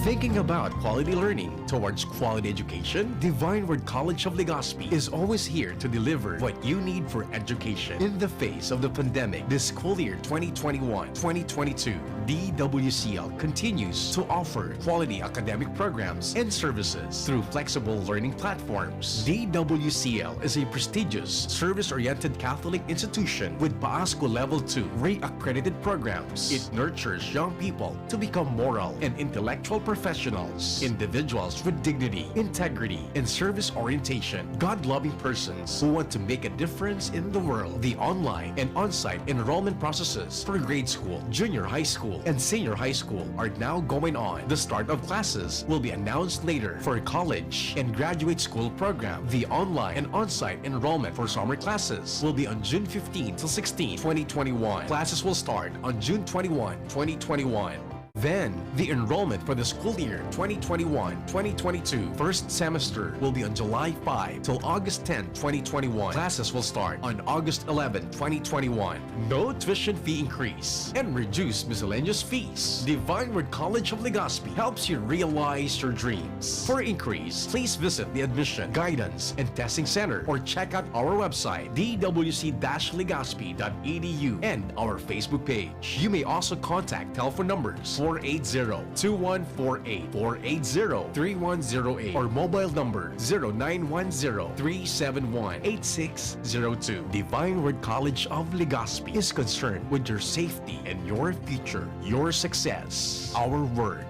Thinking about quality learning towards quality education? Divine Word College of Legazpi is always here to deliver what you need for education. In the face of the pandemic, this school year twenty twenty-one, twenty twenty-two, D W C L continues to offer quality academic programs and services through flexible learning platforms. D W C L is a prestigious, service-oriented Catholic institution with PAASCO Level two REACC accredited programs. It nurtures young people to become moral and intellectual professionals, individuals with dignity, integrity, and service orientation, God-loving persons who want to make a difference in the world. The online and on-site enrollment processes for grade school, junior high school, and senior high school are now going on. The start of classes will be announced later for college and graduate school program. The online and on-site enrollment for summer classes will be on June fifteen to sixteen, twenty twenty-one. Classes will start on June twenty-one, twenty twenty-one. Then, the enrollment for the school year twenty twenty-one, twenty twenty-two first semester will be on July five till August ten, twenty twenty-one. Classes will start on August eleven, twenty twenty-one. No tuition fee increase and reduced miscellaneous fees. Divine Word College of Legazpi helps you realize your dreams. For inquiries, please visit the Admission, Guidance, and Testing Center or check out our website, d w c dash legazpi dot e d u, and our Facebook page. You may also contact telephone numbers eight zero, two one four eight, four eight zero, three one zero eight, or mobile number zero nine one zero, three seven one, eight six zero two. Divine Word College of Legazpi is concerned with your safety and your future, your success. Our word.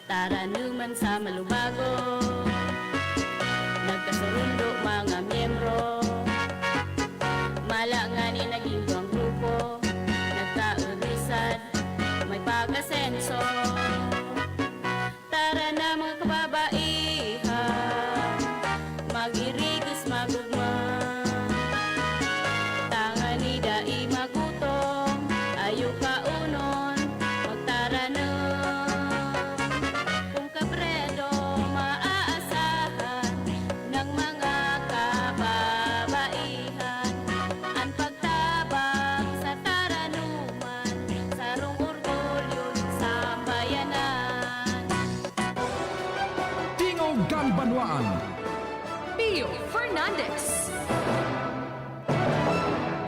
Taranuman sa malubago, nagkasurundo mga miyembro. Mala ngani naging duwang grupo, nagkaurisan, may pag-asenso. Tara na, mga kababaihan, mag-irigos, magugma. Tangani dai magutom, ayo kaunon, magtaranom. Kung kabredo maaasahan ng mga kababaihan, an pagtabang sa taranuman, sarong orgulyo nin sambayanan. Tingog kan Banwaan. Pio Fernandez.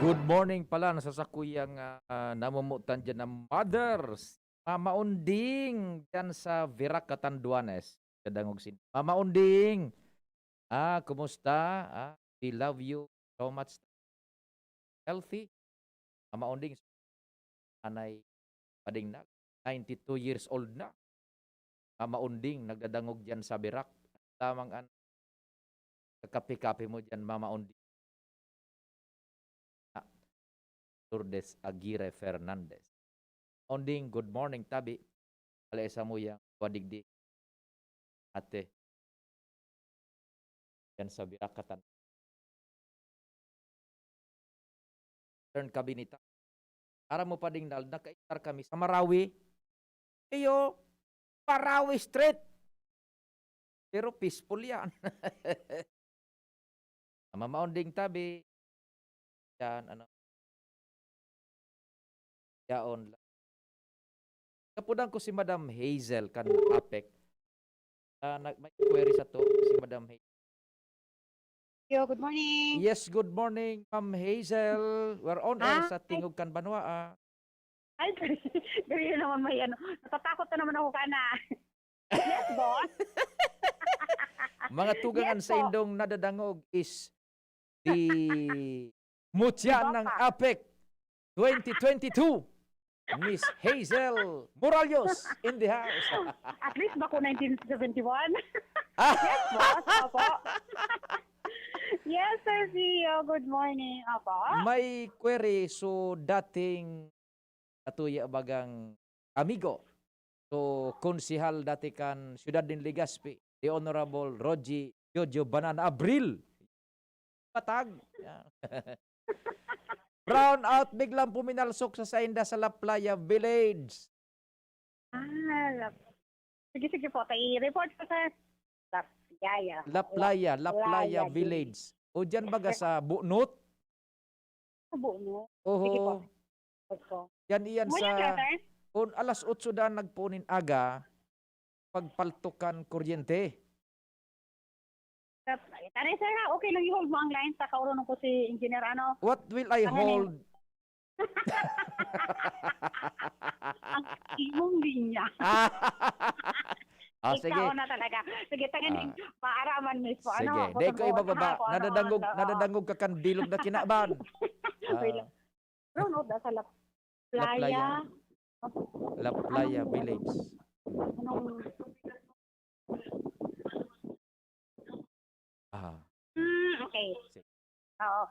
Good morning pala sa sakuyang, ah, namomotan dyan na mothers. Mama Unding dyan sa Virac, Catanduanes. Kadangog sin-, Mama Unding, ah, kumusta? Ah, we love you so much. Healthy? Mama Unding, Nanay Pading na, ninety-two years old na. Mama Unding, nagdadangog diyan sa Virac. Lamang an kakape-kape mo diyan, Mama Unding. Ah, Lourdes Aguirre Fernandez. Unding, good morning, tabi. Alay sa mo yang wadigdi. Ate. Yan sa Virac, Catan-, Eastern Cabineta. Aram mo pa ding nal-, nakaistar kami sa Marawi. Iyo, Marawi Street. Pero peaceful yan. Mama Unding tabi. Yan, ano. Yaon lang. Kapudan ko si Madam Hazel kan APEC. Ah, nag-, may query sa to si Madam Hazel. Yo, good morning. Yes, good morning, Ma'am Hazel. We're on air sa Hi. Tingog kan Banwaa. Ay, dali, dali naman may ano. Natatakot na naman ako kana. Yes, boss. Mga tugang, Yes, an po. Saindong nadadangog is the mutya Di ba ng pa? APEC twenty twenty-two, Miss Hazel Moralios in the house. At least bako nineteen seventy-one. Ah. Yes, boss. Opo. Yes, Sir C E O. Good morning. Opo. May query. So, dating natuya bagang amigo. So, konsehal dati kan Siyudad nin Legazpi, the Honorable Rogie Jojo Banana Abril. Patag. Yan. Brown out, biglang puminalsok sa sainda sa Laplaya Village. Ah, lap-, sige, sige po. Tay, report ko, sir. Laplaya. Laplaya, Laplaya Laplaya Village. Village. O, dyan baga sa Bunot? Sa Bunot. Oho. Sige po. Report ko. Yan iyan. Ngunyan sa na, sir? Un-, alas otso daan nagpoon nin aga, pagpaltok kan kuryente. Tari, sir, ha? Okay lang, i-hold mo ang line. Kakaurunong ko si Engineer, ano? What will I Ano hold? Ang imong linya. Ah, sige. Ikaw na talaga. Sige, tanganing Ah. paaraman mismo. Ano, Sige. ako Di sa ko buwan. ibababa. Ako, ano, Nadadangog, ano. nadadangog ka kan bilog na kinaban. Wait Ah. lang. Brown out da sa Lap-, Laplaya. Playa. Laplaya Anong, Village. anong Ah. Hmm, okay. Sige. Oo.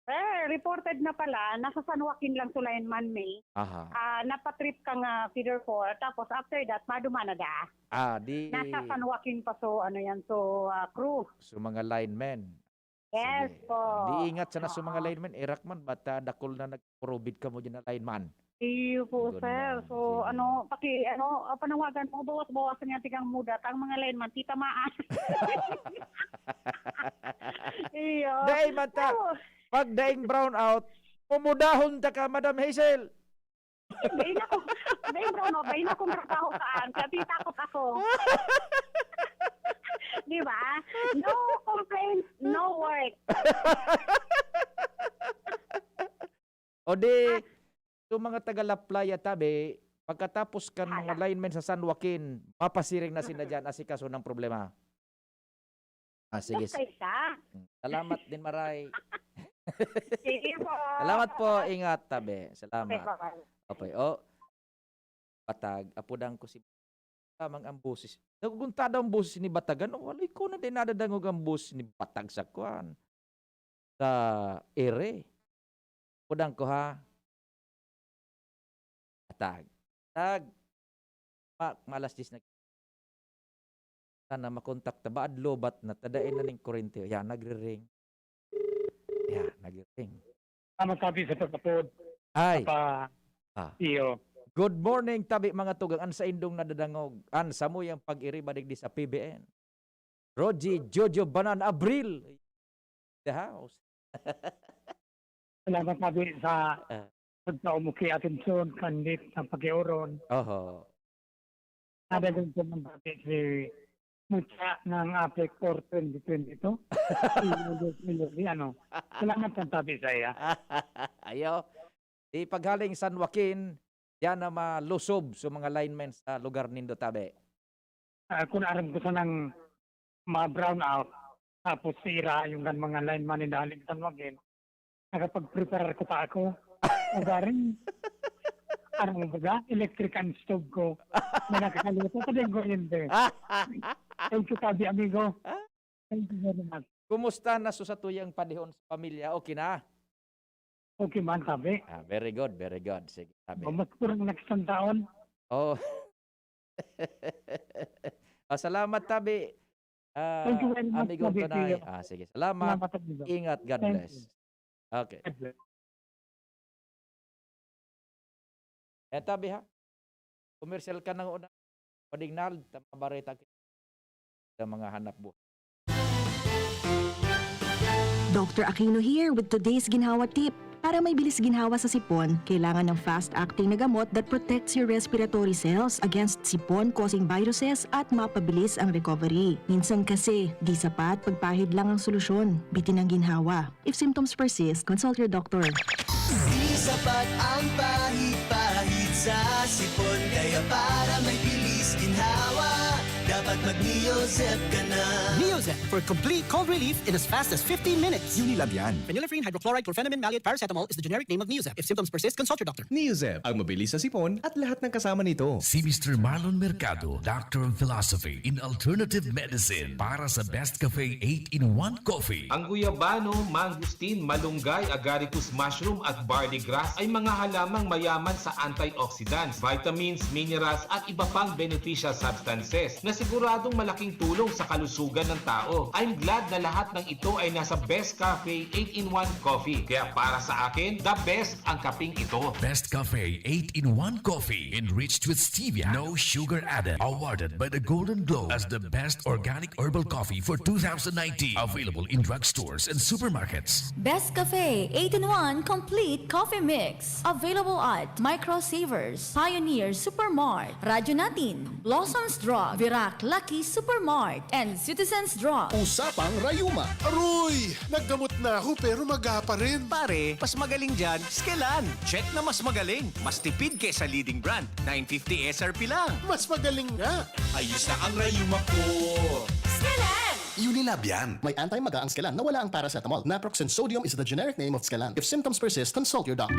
Eh, reported na pala, nasa San Joaquin lang so lineman, may. Aha. Ah, napatrip ka nga feeder four, tapos after that, maduma na da. Ah, di Nasa San Joaquin pa so, ano yan, so, ah, crew. So, mga linemen. Yes Sige. po. Di ingat sana sa mga Oo. linemen, erak man, bata dakul na nagkurubid ka mo dyan na lineman. Iyo po, Good sir. man. So, Sige. ano, paki-, ano, ah, panawagan mo, bawas-bawasan nga tikang muda, tang mga lineman, titamaan. Iyo. Dahil man ta, Pero pag daing brown out, pumudahon ta ka, Madam Hazel. Dahil ako, dahil brown out, dahil akong trabaho saan, kasi takot ako. Di ba? No complaints, no work. O di, Ah. mga taga La Playa, tabi, pagkatapos kan mga Hala. Linemen sa San Joaquin, mapasiring na sila diyan, asikaso ng problema. Ah, sige. Okay ka? Mm. Salamat din, Maray. Sige po. Salamat po. Ingat, tabi. Okay, salamat. Bye-bye. Okay, oh. Batag, apudan ko si, lamang ang boses. Nagugunta daw ang boses ni Batag. Ano? Wala ko na din nadadangog ang boses ni Batag sa kwan. Sa ere. Apudan ko, ha? Batag. Batag. Ma, maalas diyes na. Sana makontak ta ba? Adlobat na, ta dai na ning kurente. Yan, nagre-ring. Yan, nagre-ring. Tama sabi sa pagkapod. Ay. Apa, Ah. iyo. Good morning, tabi mga tugang. An saindong nadadangog. An samuyang pag-iriba digdi sa P B N. Rogie Jojo Banan Abril. The house. Salamat sabi sa Ah. pagkaumuki atensyon, kandit sa pag-ioron. Oho. Nadagdag ko man dati si Mucha ng APEC for twenty twenty-two. Si Lolo, si Lolo, ano. Salamat ang tabi sa iya. Ayo. Di paghaling San Joaquin, diyan na malusob sa mga linemen sa lugar nindo, tabi. Ah, kung aram ko sanang ma-brown out, tapos sira yung kan mga lineman ni Daling San Joaquin, nakapag-prepare ko pa ako. Ugaring, ano mo ba, electric ang stove ko. Na nakakalimutan ko din ko yun, eh. Thank you, Tabi, amigo. Thank you very much. Kumusta na sa satuyang panahon sa pamilya? Okay na? Okay man, Tabi. Ah, very good, very good. Sige, Tabi. Mas kurang next ang taon. Oh. Ah, salamat, Tabi. Ah, Thank you very much, amigo Tabi, Tunay. Tio. Ah, sige. Salamat. Salamat, amigo. Ingat. God Thank bless. you. Okay. God bless. Eh, Tabi, ha? Komersyal ka nang una. Padignal, tama ba reta kita sa mga hanap buhay? Doctor Aquino here with today's ginhawa tip. Para may bilis ginhawa sa sipon, kailangan ng fast-acting na gamot that protects your respiratory cells against sipon-causing viruses at mapabilis ang recovery. Minsan kasi, di sapat pagpahid lang ang solusyon. Bitin ang ginhawa. If symptoms persist, consult your doctor. Di sapat ang pahid-pahid sa sipon, kaya para may bilis ginhawa, dapat mag-Neozep ka na. Neozep for complete cold relief in as fast as fifteen minutes. Unilab yan. Phenylephrine, hydrochloride, chlorphenamine, maleate, paracetamol is the generic name of Neozep. If symptoms persist, consult your doctor. Neozep, ang mabilis sa sipon at lahat ng kasama nito. Si Mister Marlon Mercado, Doctor of Philosophy in Alternative Medicine, para sa Best Cafe eight-in-one Coffee. Ang guyabano, mangosteen, malunggay, agaricus mushroom at barley grass ay mga halamang mayaman sa antioxidants, vitamins, minerals at iba pang beneficial substances na siguradong malaking tulong sa kalusugan ng tao. I'm glad na lahat ng ito ay nasa Best Cafe eight-in-one Coffee. Kaya para sa akin, the best ang kaping ito. Best Cafe eight-in-one Coffee, enriched with stevia, no sugar added. Awarded by the Golden Globe as the best organic herbal coffee for two thousand nineteen. Available in drugstores and supermarkets. Best Cafe eight-in-one Complete Coffee Mix. Available at Micro Savers, Pioneer Supermart, Radyo Natin, Blossoms Drug, Virac Lucky Supermart, and Citizens Drug. Usapang Rayuma. Aroy! Naggamot na ako pero maga pa rin. Pare, mas magaling dyan, Skelan. Check na mas magaling. Mas tipid kesa leading brand. Nine fifty S R P lang. Mas magaling nga. Ayos na ang rayuma ko. Skelan! Unilab yan. May anti-maga ang Skelan na wala ang paracetamol. Naproxen sodium is the generic name of Skelan. If symptoms persist, consult your doctor.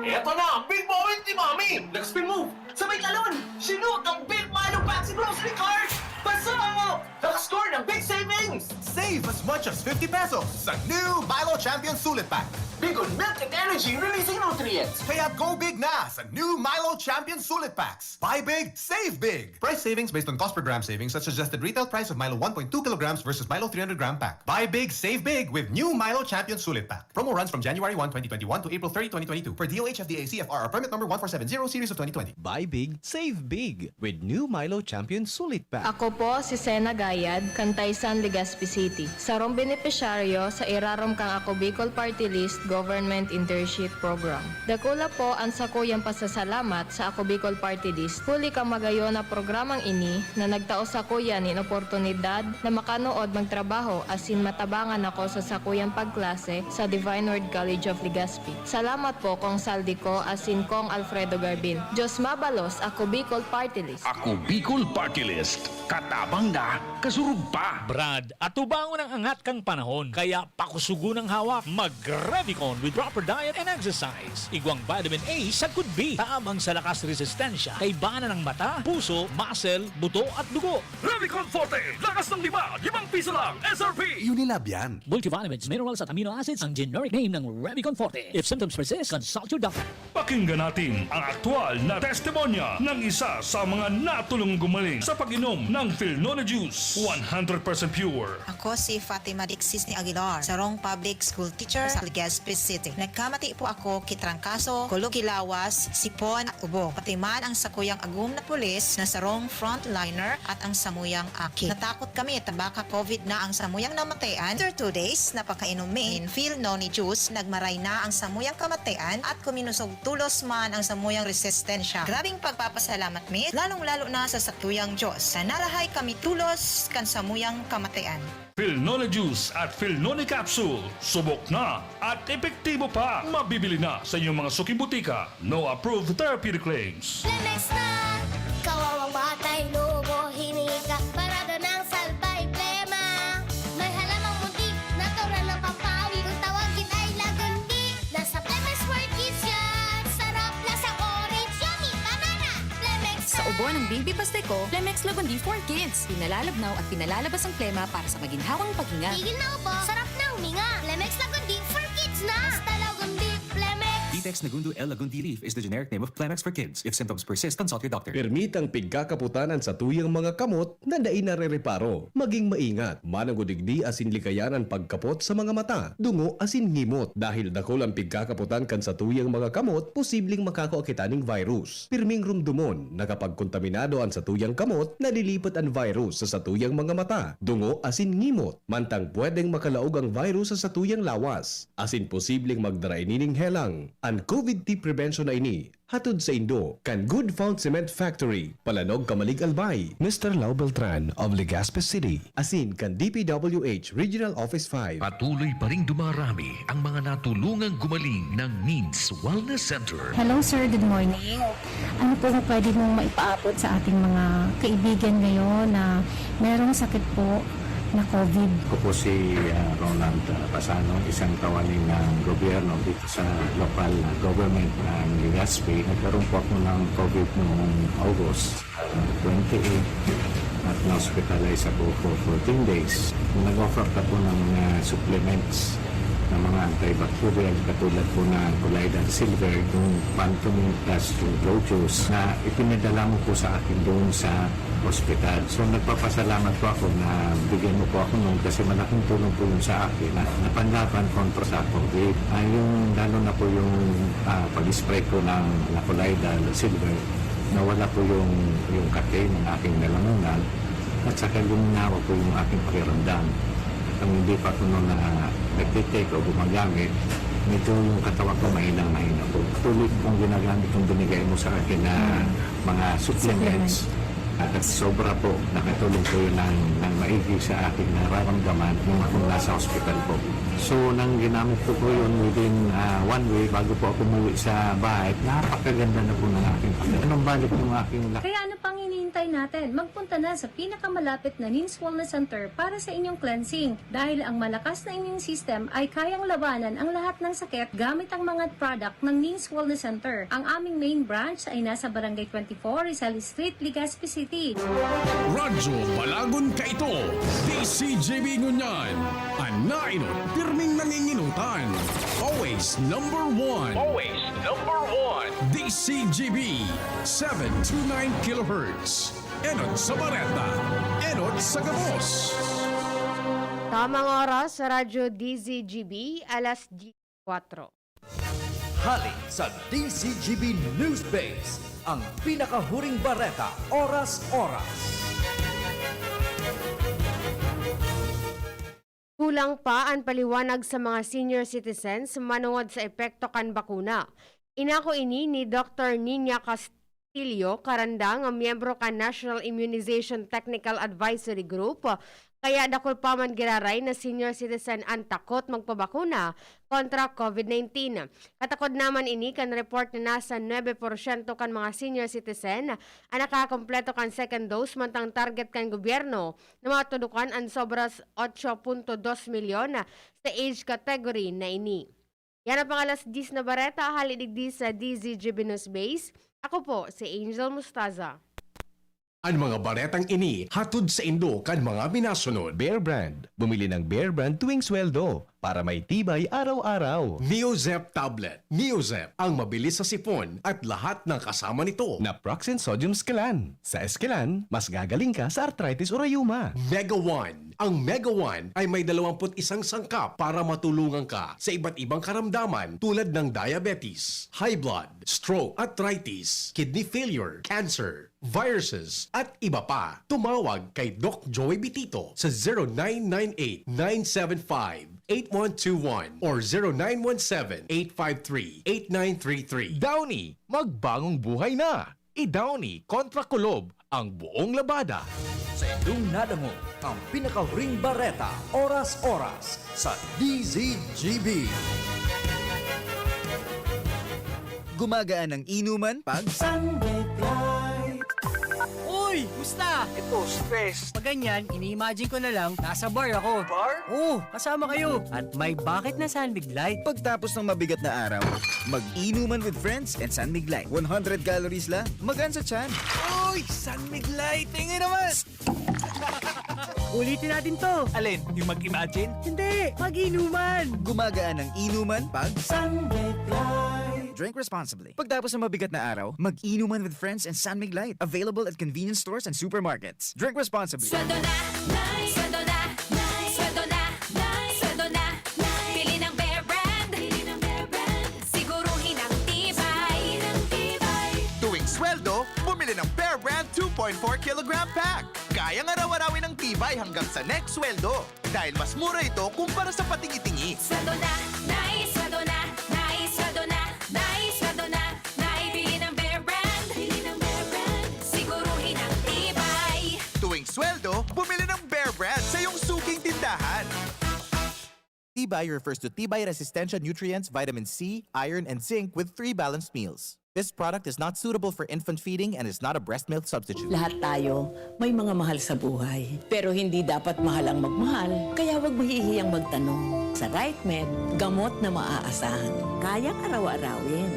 Eto na ang big moment ni Mami! Nag-spin move! Sabay talon! Sinut ang Big Milo Pack sa grocery cart! Pasok! Nakascore ng big savings! Save as much as fifty pesos sa new Milo Champion Sulit Pack. Big on milk and energy releasing nutrients! Kaya go big na sa new Milo Champion Sulit Packs. Buy big, save big! Price savings based on cost per gram savings at suggested retail price of Milo one point two kilograms versus Milo three hundred gram pack. Buy big, save big with new Milo Champion Sulit Pack. Promo runs from January one, twenty twenty-one to April thirty, twenty twenty-two, per D O H F D A C F R or permit number one four seven zero series of twenty twenty. Buy big, save big with new Milo Champion Sulit Pack. Ako po si Sena Gayad, Cantaysan, Legazpi City. Sarong benepisyaryo sa irarom kang Ako Bicol Party List, Government Internship Program. Dakula po an sakuyang pasasalamat sa Ako Bicol Party List, huli kan magayon na programang ini na nagtao sakuya nin oportunidad na makanood magtrabaho asin matabangan ako sa sakuyang pagklase sa Divine Word College of Legazpi. Salamat po, Cong Saldico asin Cong Alfredo Garbin. Diyos mabalos, Ako Bicol Party List. Ako Bicol Party List. Katabang na, kasurog pa. Brad, atubangon ang angat kan panahon, kaya pakusugon ang hawak. Mag-Revicon with proper diet and exercise. Igwang vitamin A sagkod B, tabang sa lakas resistensya, kaibanan ng mata, puso, muscle, buto at dugo. Revicon Forte, lakas ng lima, limang piso lang, S R P. Unilab yan. Multivitamins, minerals at amino acids ang generic name ng Revicon Forte. If symptoms persist, consult your doctor. Pakinggan natin ang aktual na testimonya ng isa sa mga natulong gumaling sa pag-inom ng Filnone Juice, one hundred percent pure. Ako si Fatima Dixis ni Aguilar, sarong public school teacher sa Legazpi City. Nagkamati po ako ki trangkaso, kulog ki lawas, sipon at ubo. Pati man ang sakuyang agom na pulis na sarong frontliner at ang samuyang aki. Natakot kami ta baka COVID na ang samuyang namatayan. After two days na pagkainom mi nin Filnone juice, nagmaray na ang samuyang kamatayan at kuminusog tulos man ang samuyang resistensya. Grabing pagpapasalamat mi, lalong-lalo na sa satuyang Diyos, na narahay kami tulos kan samuyang kamatayan. Filnone Juice at Filnone Capsule, subok na at epektibo pa. Mabibili na sa inyong mga suking butika. No approved therapeutic claims. Lemex na! Kawawang batay, lubo, hininga, parada ng salbay, plema. May halamang muntik, natural na pampawi. Kung tawagin ay lagundi, nasa Lemex World Kids yan. Sarap, lasang orange, yummy, banana. Lemex Sa ubo ng baby basta ko, Lemex Lagundi for Kids. Pinalalabnaw at pinalalabas ang plema para sa maginhawang paghinga. Tigil na ubo, sarap na huminga. Lemex Lagundi for Kids na! Basta Lagundi, Lemex! Vitex Nagundo L Lagundi leaf is the generic name of Plemex for kids. If symptoms persist, consult your doctor. Pirmitang pigkakaputan an satuyang mga kamot na dai narereparo. Maging maingat, mananggod digdi asin likayan an pagkapot sa mga mata, dungo asin ngimot. Dahil dakul an pigkakaputan kan satuyang mga kamot, posibleng makakua kita ning virus. Pirming rumdomon na kapag kontaminado an satuyang kamot, nalilipat an virus sa satuyang mga mata, dungo asin ngimot. Mantang pwedeng makalaog ang virus sa satuyang lawas, asin posibleng magdara ini ning helang. An COVID T prevention na ini hatod saindo kan Good Found Cement Factory, Palanog, Camalig, Albay, Mister Lau Beltran of Legazpi City, asin kan D P W H Regional Office five. Patuloy pa ring dumarami ang mga natulungang gumaling ng Means Wellness Center. Hello sir, good morning. Ano po ang pwede mong maipaabot sa ating mga kaibigan ngayon na merong sakit po na COVID? Ako po si ah, Ronald ah, Pasano, isang kawani ng gobyerno dito sa lokal na government ng Legazpi. Nagkaroon po ako ng COVID noong August ah, twenty-eight at na-hospitalize ako for fourteen days. Nag-offer ka po ng mga supplements ng mga antibacterial katulad po ng Colloidal Silver, yung Pantomin plus yung Blue Juice na ipinadala mo po sa akin doon sa hospital. So nagpapasalamat po ako na bigyan mo po ako noon kasi malaking tulong po yun sa akin na napanlaban kontra sa COVID. Ay yung lalo na po yung ah, pag-spray ko ng Colloidal Silver, nawala po yung, yung kate ng aking lalamunan at saka luminawa po yung aking pakiramdam. Kung hindi pa ko noon na nagtitake o gumagamit, medyo yung katawan ko mahinang mahina po. Tuloy kong ginagamit yung binigay mo sa akin na mga supplements. At sobra po, nakatulong po yun ng, ng maigi sa aking nararamdaman nung akong nasa hospital po. So, nang ginamit ko po yun within ah, one week, bago po ako umuwi sa bahay, napakaganda na po ng aking pakiramdam. Nung balik yung aking lak- Kaya ano pang hinihintay natin? Magpunta na sa pinakamalapit na Nins Wellness Center para sa inyong cleansing. Dahil ang malakas na immune system ay kayang labanan ang lahat ng sakit gamit ang mga product ng Nins Wellness Center. Ang aming main branch ay nasa Barangay twenty-four, Rizal Street, Legazpi City. Radyo Balagon Kaito, D C G B ngunyan. An nainot, pirming nanginginutan. Always number one. Always number one. D C G B, seven two nine kilohertz. Enot sa bareta, enot sa gabos. Tamang oras sa Radyo D Z G B, alas diyes kwatro. Hali sa D Z G B News Base, ang pinakahuring bareta, oras-oras. Kulang pa an paliwanag sa mga senior citizens manongod sa epekto kan bakuna. Inako ini ni Doktor Niña Castillo Caranda, nga miyembro kan National Immunization Technical Advisory Group, kaya dakul pa man giraray na senior citizen an takot magpabakuna kontra COVID nineteen. Katakod naman ini kan report na nasa nuebe porsyento kan mga senior citizen an nakakompleto kan second dose, mantang target kan gobyerno na matudukan an sobras otso punto dos milyon sa age category na ini. Yan ang pang-alas diyes na bareta, hali digdi sa D Z G B News Base. Ako po si Angel Mustaza. An mga baretang ini hatod saindo kan mga minasunod. Bear Brand. Bumili ng Bear Brand tuwing sweldo para may tibay araw-araw. Neozep Tablet. Neozep, ang mabilis sa sipon at lahat ng kasama nito. Naproxen Sodium Esquilan. Sa Esquilan, mas gagaling ka sa arthritis o rayuma. Mega One. Ang Mega One ay may dalawamput isang sangkap para matulungan ka sa iba't ibang karamdaman tulad ng diabetes, high blood, stroke, arthritis, kidney failure, cancer, viruses, at iba pa. Tumawag kay Doc Joey Bitito sa zero nine nine eight, nine seven five, eight one two one or zero nine one seven, eight five three, eight nine three three. Downy, magbangong buhay na! I-Downy kontra kulob ang buong labada. Sa indong nadangog ang pinakahuring bareta, oras-oras sa D Z G B. Gumagaan ang inuman pag Sunlight. Uy! Musta? Ito, stress. Pag ganyan, ini-imagine ko na lang, nasa bar ako. Bar? Oo, kasama kayo. At may bakit na San Mig Light. Pagtapos ng mabigat na araw, mag-inuman with friends and San Mig Light. One hundred calories lang, magaan sa tiyan. Uy! San Mig Light! Tingin naman! Ulitin natin to. Alin? Yung mag-imagine? Hindi! Mag-inuman! Gumagaan ang inuman pag San Mig Light. Drink responsibly. Pagtapos ng mabigat na araw, mag-inuman with friends and San Mig Light. Available at convenience stores and supermarkets. Drink responsibly. Sweldo na, Nay! Sweldo na, Nay! Sweldo na, Nay! Sweldo na, Nay! Bili ng Bear Brand! Bili ng Bear Brand! Siguruhin ang tibay! Ang tibay! Tuwing sweldo, bumili ng Bear Brand two point four kilogram pack. Kayang araw-arawin ang tibay hanggang sa next sweldo. Dahil mas mura ito kumpara sa patingi-tingi. Sweldo na, Nay! Sweldo na, Nay! Sweldo na, Nay! Sweldo na, Nay! Bili ng Bear Brand! Bili ng Bear Brand! Siguruhin ang tibay! Tuwing sweldo, bumili ng Bear Brand sa iyong suking tindahan. Tibay refers to tibay resistensya nutrients, vitamin C, iron, and zinc with three balanced meals. This product is not suitable for infant feeding and is not a breast milk substitute. Lahat tayo may mga mahal sa buhay. Pero hindi dapat mahal ang magmahal, kaya wag mahihiyang magtanong. Sa Right Med, gamot na maaasahan. Kayang araw-arawin.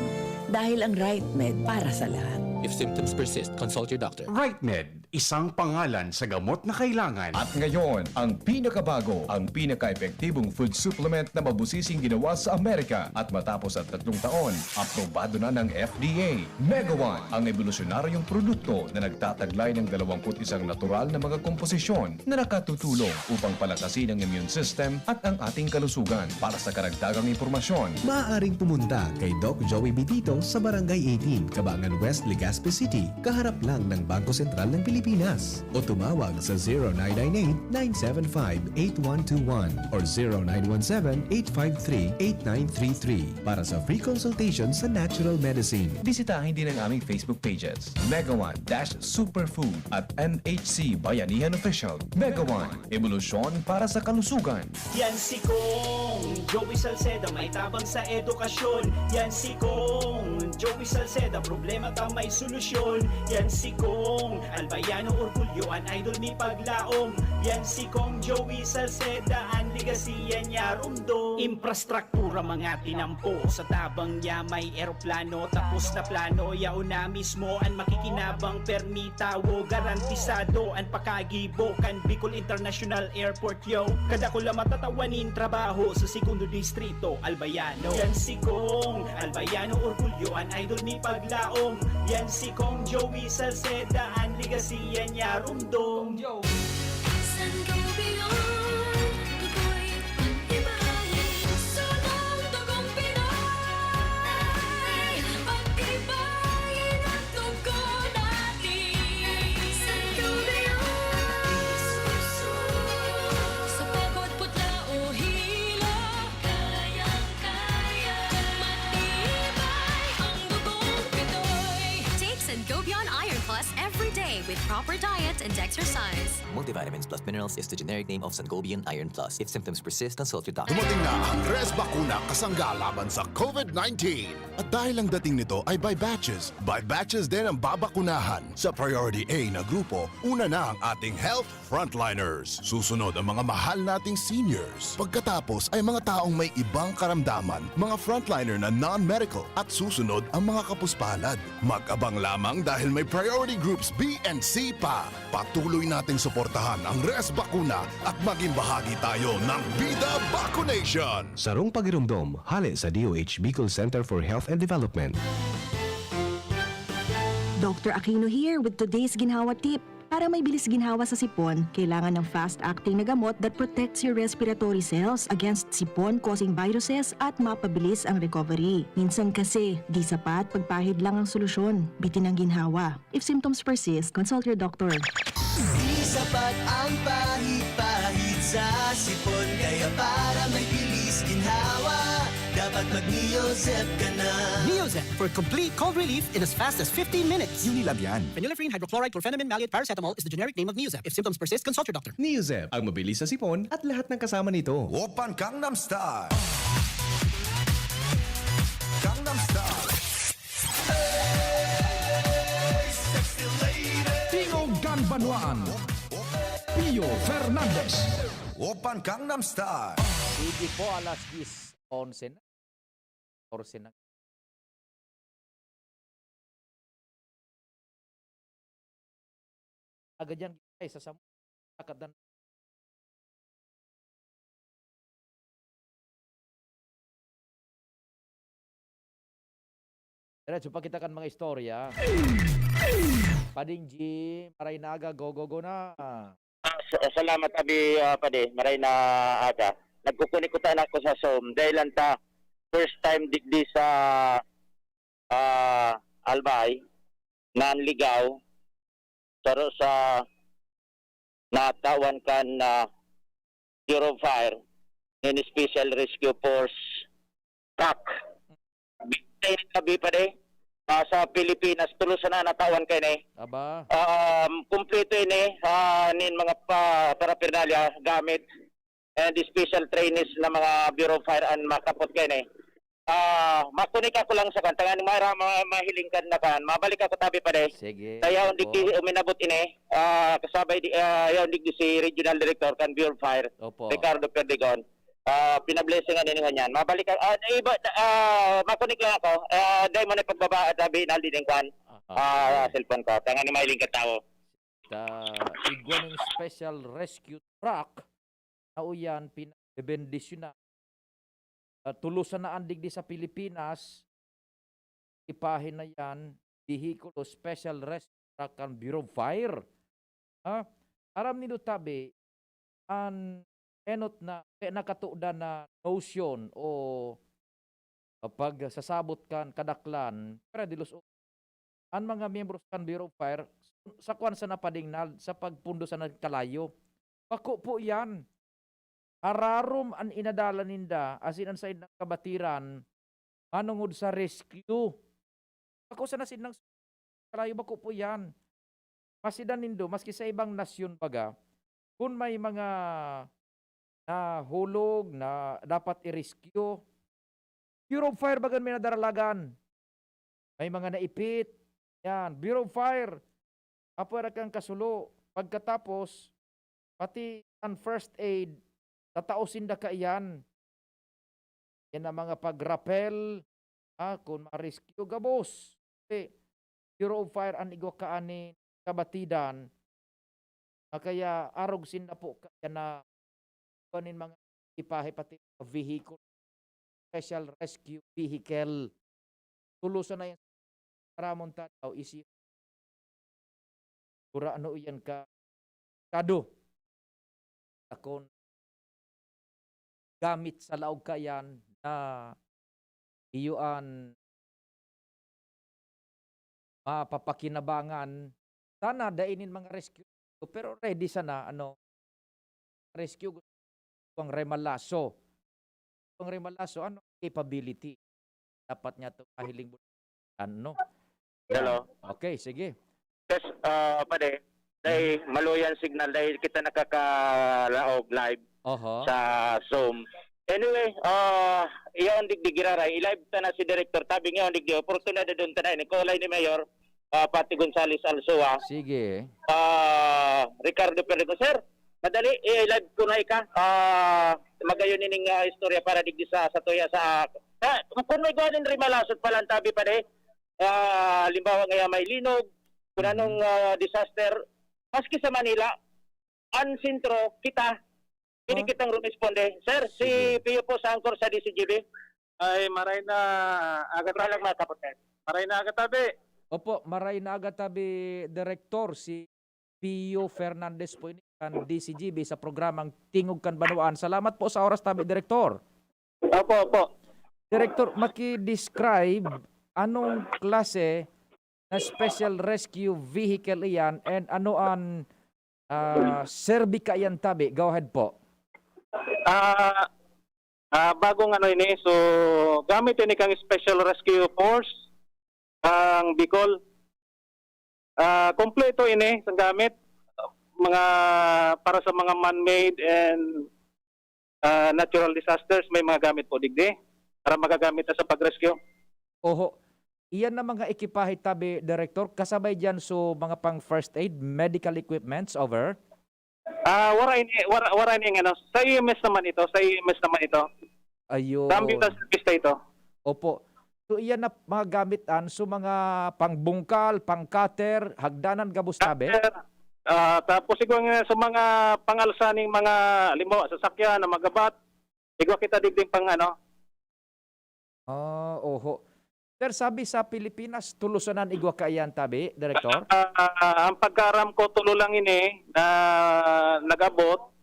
Dahil ang Right Med para sa lahat. If symptoms persist, consult your doctor. Right Med, isang pangalan sa gamot na kailangan. At ngayon, ang pinakabago, ang pinaka-epektibong food supplement na mabusising ginawa sa Amerika. At matapos ang tatlong taon, aprobado na ng F D A. Mega One, ang ebolusyonaryong produkto na nagtataglay ng dalawamput isang natural na mga komposisyon na nakatutulong upang palakasin ang immune system at ang ating kalusugan. Para sa karagdagang impormasyon, maaaring pumunta kay Doc Joey Bitito sa Barangay eighteen, Kabangan West, Legazpi City, kaharap lang ng Bangko Sentral ng Pilipinas. O tumawag sa zero nine nine eight, nine seven five, eight one two one or zero nine one seven, eight five three, eight nine three three para sa free consultation sa natural medicine. Bisitahin din ang aming Facebook pages, Mega One dash Superfood at M H C Bayanihan Official. Mega One, ebolusyon para sa kalusugan. Yan si Kong Joey Salceda, may tabang sa edukasyon. Yan si Kong Joey Salceda, problema ta may solusyon. Yan si Kong Albayano Orgulyo, an idol mi paglaom. Yan si Kong Joey Salceda, an legacy yan niya rumdom. Infrastruktura mga tinampo, sa tabang niya may eroplano, tapos na plano, yaon na mismo an makikinabang permi tawo, garantisado an pakagibo kan Bicol International Airport, yo. Kadakula matatawan nin trabaho sa Segundo Distrito, Albayano. Yan si Kong Albayano Orgulyo, an idol mi paglaom. Yan si Kong Joey Salceda, an legacy yan niya rumdom. Sangobion, ako'y ibahin, sunong dugong Pinoy, pagtibayin ang dugo natin. Sangobion, sa pagod putla o Multivitamins plus minerals is the generic name of Sangobion Iron Plus. If symptoms persist, consult your doctor. Dumating na ang Res Bakuna kasangga laban sa COVID nineteen. At dahil ang dating nito ay by batches, by batches din ang babakunahan. Sa Priority A na grupo, una na ang ating health frontliners. Susunod ang mga mahal nating seniors. Pagkatapos ay mga taong may ibang karamdaman, mga frontliner na non-medical. At susunod ang mga kapuspalad. Mag-abang lamang dahil may priority groups B and C pa. Patuloy nating suportahan ang Res Bakuna at maging bahagi tayo ng Bida Vacunation. Sarong pagiromdom, hale sa D O H Bicol Center for Health and Development. Doctor Aquino here with today's Ginhawa Tip. Para may bilis ginhawa sa sipon, kailangan ng fast-acting na gamot that protects your respiratory cells against sipon-causing viruses at mapabilis ang recovery. Minsan kasi, di sapat pagpahid lang ang solusyon. Bitin ang ginhawa. If symptoms persist, consult your doctor. Di sapat ang pahid-pahid sa sipon. Kaya para may bilis ginhawa, dapat mag-Neozep ka na. Neozep for complete cold relief in as fast as fifteen minutes. Unilab yan. Phenylephrine, hydrochloride, chlorphenamine, maleate, paracetamol is the generic name of Neozep. If symptoms persist, consult your doctor. Neozep, ang mabilis sa sipon at lahat ng kasama nito. Oppan Gangnam Style. Gangnam Style. Hey, sexy lady. Tingog kan Banwaan, Pio Fernandez. Oppan Gangnam Style. Sige po, alas diyes, onse na. Onse na. Agad yan, ay, sa Sam-, agad na. Diretso pa kita kan mga istorya. Pading G, maray na aga, go, go, go na. Ah, sa- salamat, Abi, ah, Padi. Maray na aga. Nagkukunik-kuta na ako sa Zoom. Dahil lang ta, first time digdi sa ah, Albay, nanligaw, saro sa natawan kan ah, Bureau of Fire, nin Special Rescue Force, CAC. Bitay ni Abi, Padi, ah, sa Pilipinas, tulo sana natawan kaini. Aba. Um, kumpleto ini, ah, nin mga pa, paraphernalia, gamit, and special trainees na mga Bureau of Fire an makapot kaini. Ah, makunik ako lang sa kan, tanganing mara-, ma-, mahiling kan na kan. Mabalik ako tabi, Padi. Sige. Kaya Opo. digdi uminabot ini, ah, kasabay di, ah, yaon digdi si Regional Director kan Bureau of Fire, Opo. Ricardo Perdigon. Ah, pinablessing ani niya niyan. Mabalik ako, ah, iba, ah, makunik lang ako. Ah, dai mo na pagbaba at abi na din kwan. Ah, Ah, okay. Cellphone ko. Tanganing mahiling kan tawo. Ta igwa ning special rescue truck na uyan pinabendisyon na. Ah, tulo sana an digdi sa Pilipinas, ipahin na yan, vehikulo, special rescue truck kan Bureau of Fire. Ha? Aram nindo tabi, an enot na, kaya nakatuda na notion o, o pagsasabot kan kadaklan, pero dilos o, an mga miyembros kan Bureau of Fire, sa kwan sa napadingnal, sa pagpundo sa nagkalayo. Bako po yan. Ararom an inadala ninda, asin an saindang kabatiran, manungod sa rescue. Bako sana sindang kalayo, bako po yan. Masidan nindo, maski sa ibang nasyon baga, kun may mga nahulog na dapat i-rescue, Bureau of Fire bagan may nadaralagan. May mga naipit. Yan, Bureau of Fire. Apwera kang kasulo. Pagkatapos, pati ang first aid, tatao sinda kaiyan. Yan ang mga pag-rappel, ah, kung ma-rescue, gabos. Kasi, Bureau of Fire an igwa kaani kabatidan, ah, kaya arog sinda po kaya na kuan nin mga ekipahe, pati mga vehicle, special rescue vehicle. Tulusan na yan. Ramon Tanaw, isi Kura ano iyan ka kado. Akon gamit sa laog kayan na iyo an mapapakinabangan. Sana dai nin mga rescue, pero ready sana, ano, rescue ang remalaso. Ang remalaso, ano, capability. Dapat niya to mahiling mo, ano? Hello. Okay, sige. Yes, ah, Padi, Dahil maluya ang signal, dahil kita nakakalaog live Oho. sa Zoom. Anyway, ah, iyon digdi giraray, i-live ta na si Director. Tabi ngayon, digdi, oportunidad doon ta na, ini Kolay ni Mayor, ah, Pati Gonzales Alsoa, Sige. ah, Ricardo Perdico. Sir, madali, i-live ko na ika. Ah, magayon ining, ah, istorya para digdi sa, sa tuya sa, ah, kung may gawa nin rimalasot pala ang tabi pa, eh, ah, halimbawa ngayon may linog, kung anong, ah, disaster, maski sa Manila, ang sentro, kita, pwede Oh. kitang rumesponde. Sir, si Sige. Pio po sa anchor sa D C G B. Ay, maray na aga Wala tabi. lang mga kapatid. Maray na aga tabi. Opo, maray na aga tabi, Direktor, si Pio Fernandez po ini kan D C G B sa programang Tingog kan Banwaan. Salamat po sa oras tabi, Direktor. Opo, opo. Direktor, maki-describe anong klase na special rescue vehicle iyan and ano an, ah, serbi kaiyan tabi? Go ahead po. Ah, ah, bagong ano ini, so gamit ini kang Special Rescue Force, ang Bicol. Ah, kompleto ini sa gamit, mga para sa mga man-made and, ah, natural disasters, may mga gamit po digdi para magagamit na sa pag-rescue. Oho. Iyan na mga ekipahe tabi, Direktor, kasabay diyan so mga pang first aid, medical equipments, over? Ah, wara ini, wara, wara ini ang ano, sa E M S naman ito, sa E M S naman ito. Ayun. Sa ambulance service na ito. Opo. So, iyan na mga gamit an, so mga pangbungkal, pang-cutter, hagdanan gabos tabi? Cutter, ah, tapos siguro nga sa mga pangalsa ning mga, halimbawa, sasakyan na magabat, igwa kita digding pang ano. Ah, oho. Sir, sabi sa Pilipinas, tulosanan igwa kaiyan tabi, Direktor? Ah, ang pagkaaram ko, tulo lang ini na nag-abot.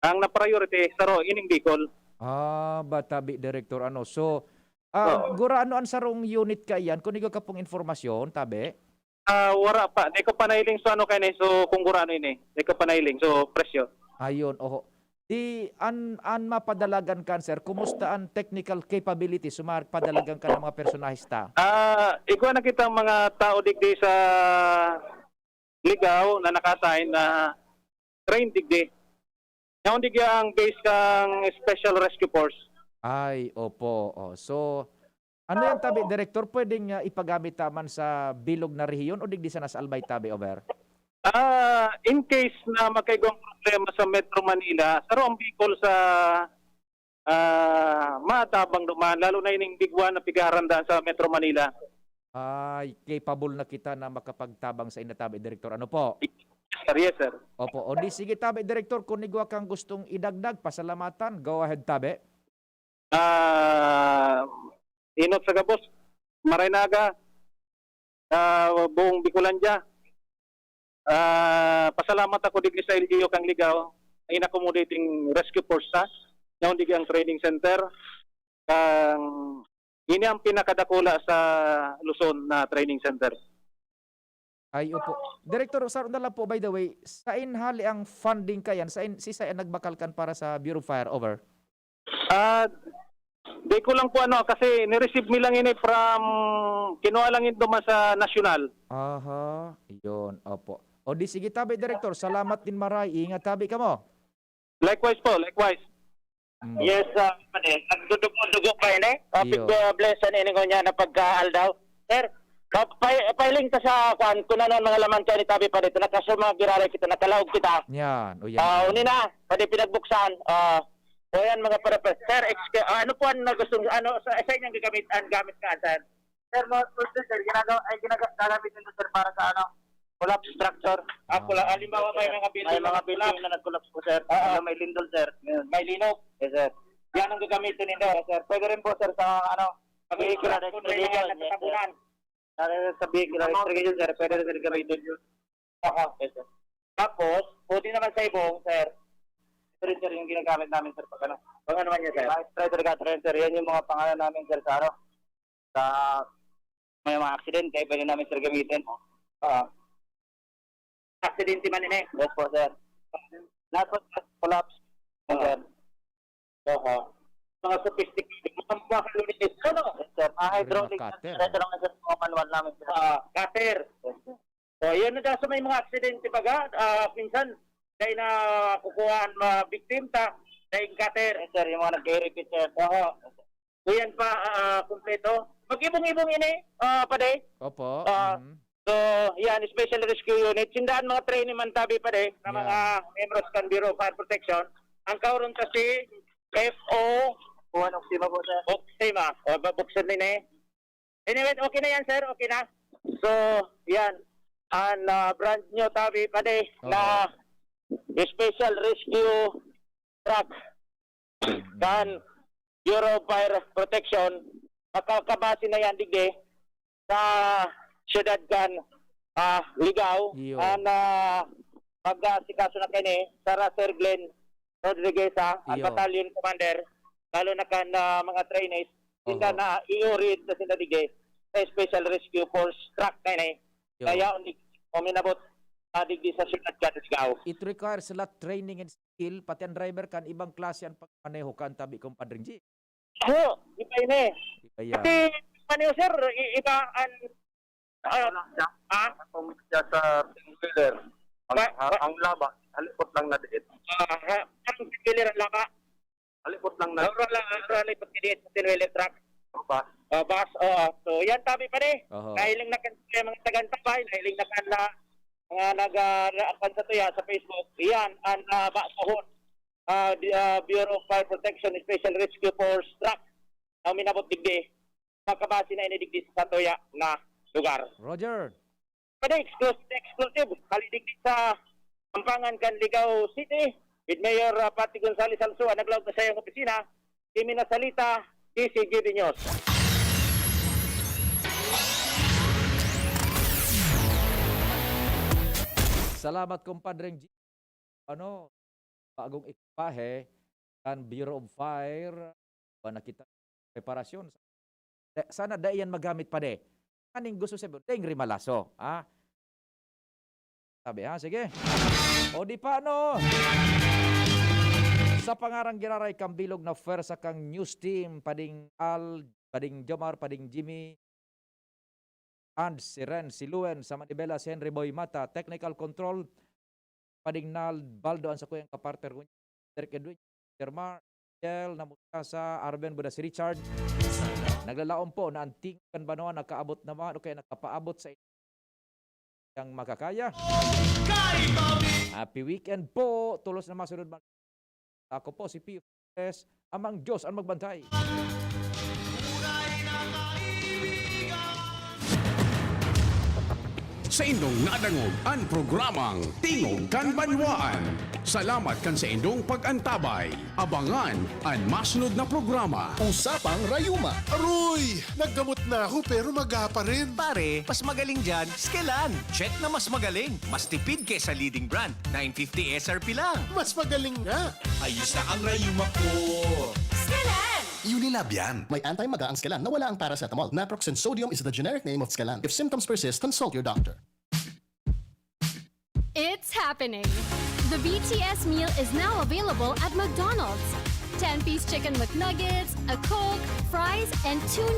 Ang na-priority, saro, ining Bicol. Ah, ba tabi, Direktor, ano? So, ah, Oo. gurano an sarong unit kaiyan, kun igwa ka pong informasyon, tabi? Ah, wara pa. Di ko pa nahiling so ano kaya ni, so kung gurano ini. Di ko pa nahiling so presyo. Ayun, oho. Di an, an mapadalagan kan, sir, kumusta an technical capability sa mapadalagan kan mga personahista? Ah, igwa na kita mga tao digdi sa Ligao na naka-assign na trained digdi. Yaon digdi ang base kang Special Rescue Force. Ay, opo. Oh. So, ano yan tabi, Direktor? Pwedeng, ah, ipagamit taman sa bilog na rehiyon o digdi sana sa Albay tabi, over? Ah, in case na magkaigwang problema sa Metro Manila, saro ang Bicol sa, ah, matabang duman, lalo na ining big one na pigaharan daan sa Metro Manila. Ay, capable na kita na makapagtabang sa inatabi, Direktor. Ano po? Yes, sir. Yes, sir. Opo. O di sige, tabi, Direktor, kung igwa kang gustong idagdag, pasalamatan, go ahead, tabi. Ah, inot sa gabos, maray na aga, ah, buong Bicolandia. Ah, pasalamat ako digdi sa L G U kang Ligao, na in-accommodating rescue force sa, yaon digdi ang training center, kang, ini ang pinakadakula sa Luzon na training center. Ay, opo. Direktor, saro na lang po, by the way, sain hali ang funding kayan? Sain, si sain nagbakal kan para sa Bureau of Fire? Over. Ah, di ko lang po ano, kasi ni-receive mi lang ini from, kinuha lang ito man sa nasyonal. Aha, yun, opo. O di sige tabi, Direktor, salamat din maray. Ingat tabi kamo. Likewise po, likewise. Mm. Yes, ah, pare. Nagdudugo-dugo pa ini. Kapit Iyo. Bless an ini ngunyan na pagkaaldaw. Sir, pa-, pa-, pahiling ta sa kuan, kung ano ang mga laman ka ni tabi pa dito. Nakasuma giraray kita, nakalaog kita. Yan, o yan. Ah, uni na, pwede pinagbuksan. Ah, o yan, mga para, sir, ex-, ah, ano po ang gusto, ano, sa, sa inyong gagamit, ang gamit ka, sir? Sir, mga tools, sir, ginagawa, ay, ginaga-, gagamitin ko, sir, para sa, ano, collapse structure. Ah, Ah. pula-, halimbawa, may mga building May na mga building nag-collapse. na nag-collapse po, sir. Ah, ah. Ano, may lindol, sir. Ngayon. May linog. Yes, sir. Yan ang gagamitin ninyo. Yes, sir. Pwede rin po, sir, sa, ano, Pag-iikot, vehicular kung may mga excavation, yes, sir. natatabunan. Lalo na sa vehicular Ano? excavation, sir, pwede rin, sir, gamitin yun. Aha. Yes, sir. Tapos, pwede naman sa ibong, sir. Ito rin, sir, yung ginagamit namin, sir, pag ano. Pag ano man yan, sir? Ah, strider cutter, sir. Yan yung mga pangalan namin, sir, sa, ano, sa may mga aksidente, pwede namin, sir, gamitin. Ah. Aksidente man ini? Yes po, sir. Lahat po, sir, collapse. Ah. Sir. Aha. Mga sophisticated. Mga, mga kalunisan, ano? Yes, sir. Mga Mga hydraulic, cutter. Sir. Ito lang, sir, mga manual namin, sir. Ah, cutter. Yes, sir. O, yun na sa may mga aksidente baga, ah, minsan, dahil na kukuhaan mga victim ta, dahil cutter. Yes, sir, yung mga nagre-repeat, sir. Oo. Kuyan pa, ah, kumpleto. Mag-ibong-ibong ini, ah, pade. Opo. Ah, Mhm. so, yan, Special Rescue Unit. Sindaan mga training man tabi, pade, na Yeah. mga membros kan Bureau of Fire Protection. Ang kauron ta si F O Juan Oxima po, sir. Oxima. O, babuksan din eh. Anyway, okay na yan, sir. Okay na. So, yan. Ang, ah, brand new tabi, pade, Oo. na Special Rescue Truck kan Bureau of Fire Protection. Makakabase na yan, digdi, sa siyudad kan, ah, Ligao. Iyo. Ang, ah, pag-aasikaso na kini, Sir Glenn Rodriguez, ah, ang Iyo. battalion commander, lalo na kan, ah, mga trainees, sinda Oho. na i-orient na sinda digdi sa Special Rescue Force truck na ini. Iyo. Kaya unig, uminabot, ah, digdi sa siyudad kan Ligao. It requires a lot training and skill, pati ang driver kan ibang klase ang pagmaneho kan tabi, Compadre G. Oo, iba ini. Iba yan. Kasi, ano, sir, i-, iba ang, ah, Ano lang siya? ah? Kung siya sa ten-wheeler, ang, Ba-, ha-, ba- ang laba, halipot lang na diit. Ah, ha-, ang ten-wheeler ang laba. Halipot lang na. Ora lang, ora lang, pagkadiit sa ten-wheeler truck. Opa. Ah, bus, oo. So, yan, tabi pa ni. Oho. Nahiling na kan, kaya mga taga-Antabay, nahiling na kan na, mga nag, ah, na, kan sa tuya sa Facebook. Yan, ang, ah, ba, sahod. Ah, di, ah, Bureau of Fire Protection Special Rescue Force truck na minabot digdi. Makabase na ini digdi sa satuya na lugar. Roger. Pwede exclusive, exclusive. Hali digdi sa Ampangan kan Ligao City, with Mayor, ah, Patty Gonzales Alzua, naglaog na sa iyang opisina, Jimmy Nasalita, D C G B News. Salamat, Compadre G. Ano, bagong ekipahe kan Bureau of Fire, ba nakita preparasyon. Da-, sana dai yan magamit pa de. Aning gusto sabihin, dai rimalaso, ha? Sabi, ha? Sige. O di pa, no? Sa pangarang giraray kang bilog na pwersa kang news team, Pading Al, Pading Jomar, Pading Jimmy, and si Ren, si Luen, sa Manibela, si Henry Boy Mata, technical control, Pading Nald Baldo, ang sakuyang kapartner ko, Derek Edwin, Jermar, Angel, Namuta sa Arben Buda, si Richard. Naglalaom po na ang tingog kan banwa nakaabot naman o kaya nakapaabot sa inyong makakaya. Happy weekend po! Tulos na masunod mag- Ako po si Pio Flores, Amang Diyos ang magbantay. Sa indong nadangog an programang Tingog kan Banwaan. Salamat kan sa indong pag-antabay. Abangan an masunod na programa. Usapang Rayuma. Aroy! Naggamot na ako pero maga pa rin. Pare, mas magaling dyan, Skelan. Check na mas magaling. Mas tipid kesa leading brand. Nine fifty S R P lang. Mas magaling nga. Ayos na ang rayuma ko. Skelan! Unilab yan. May anti-maga ang Skelan na wala ang paracetamol. Naproxen sodium is the generic name of Skelan. If symptoms persist, consult your doctor. It's happening. The B T S meal is now available at McDonald's. Ten-piece chicken McNuggets, a Coke, fries, and two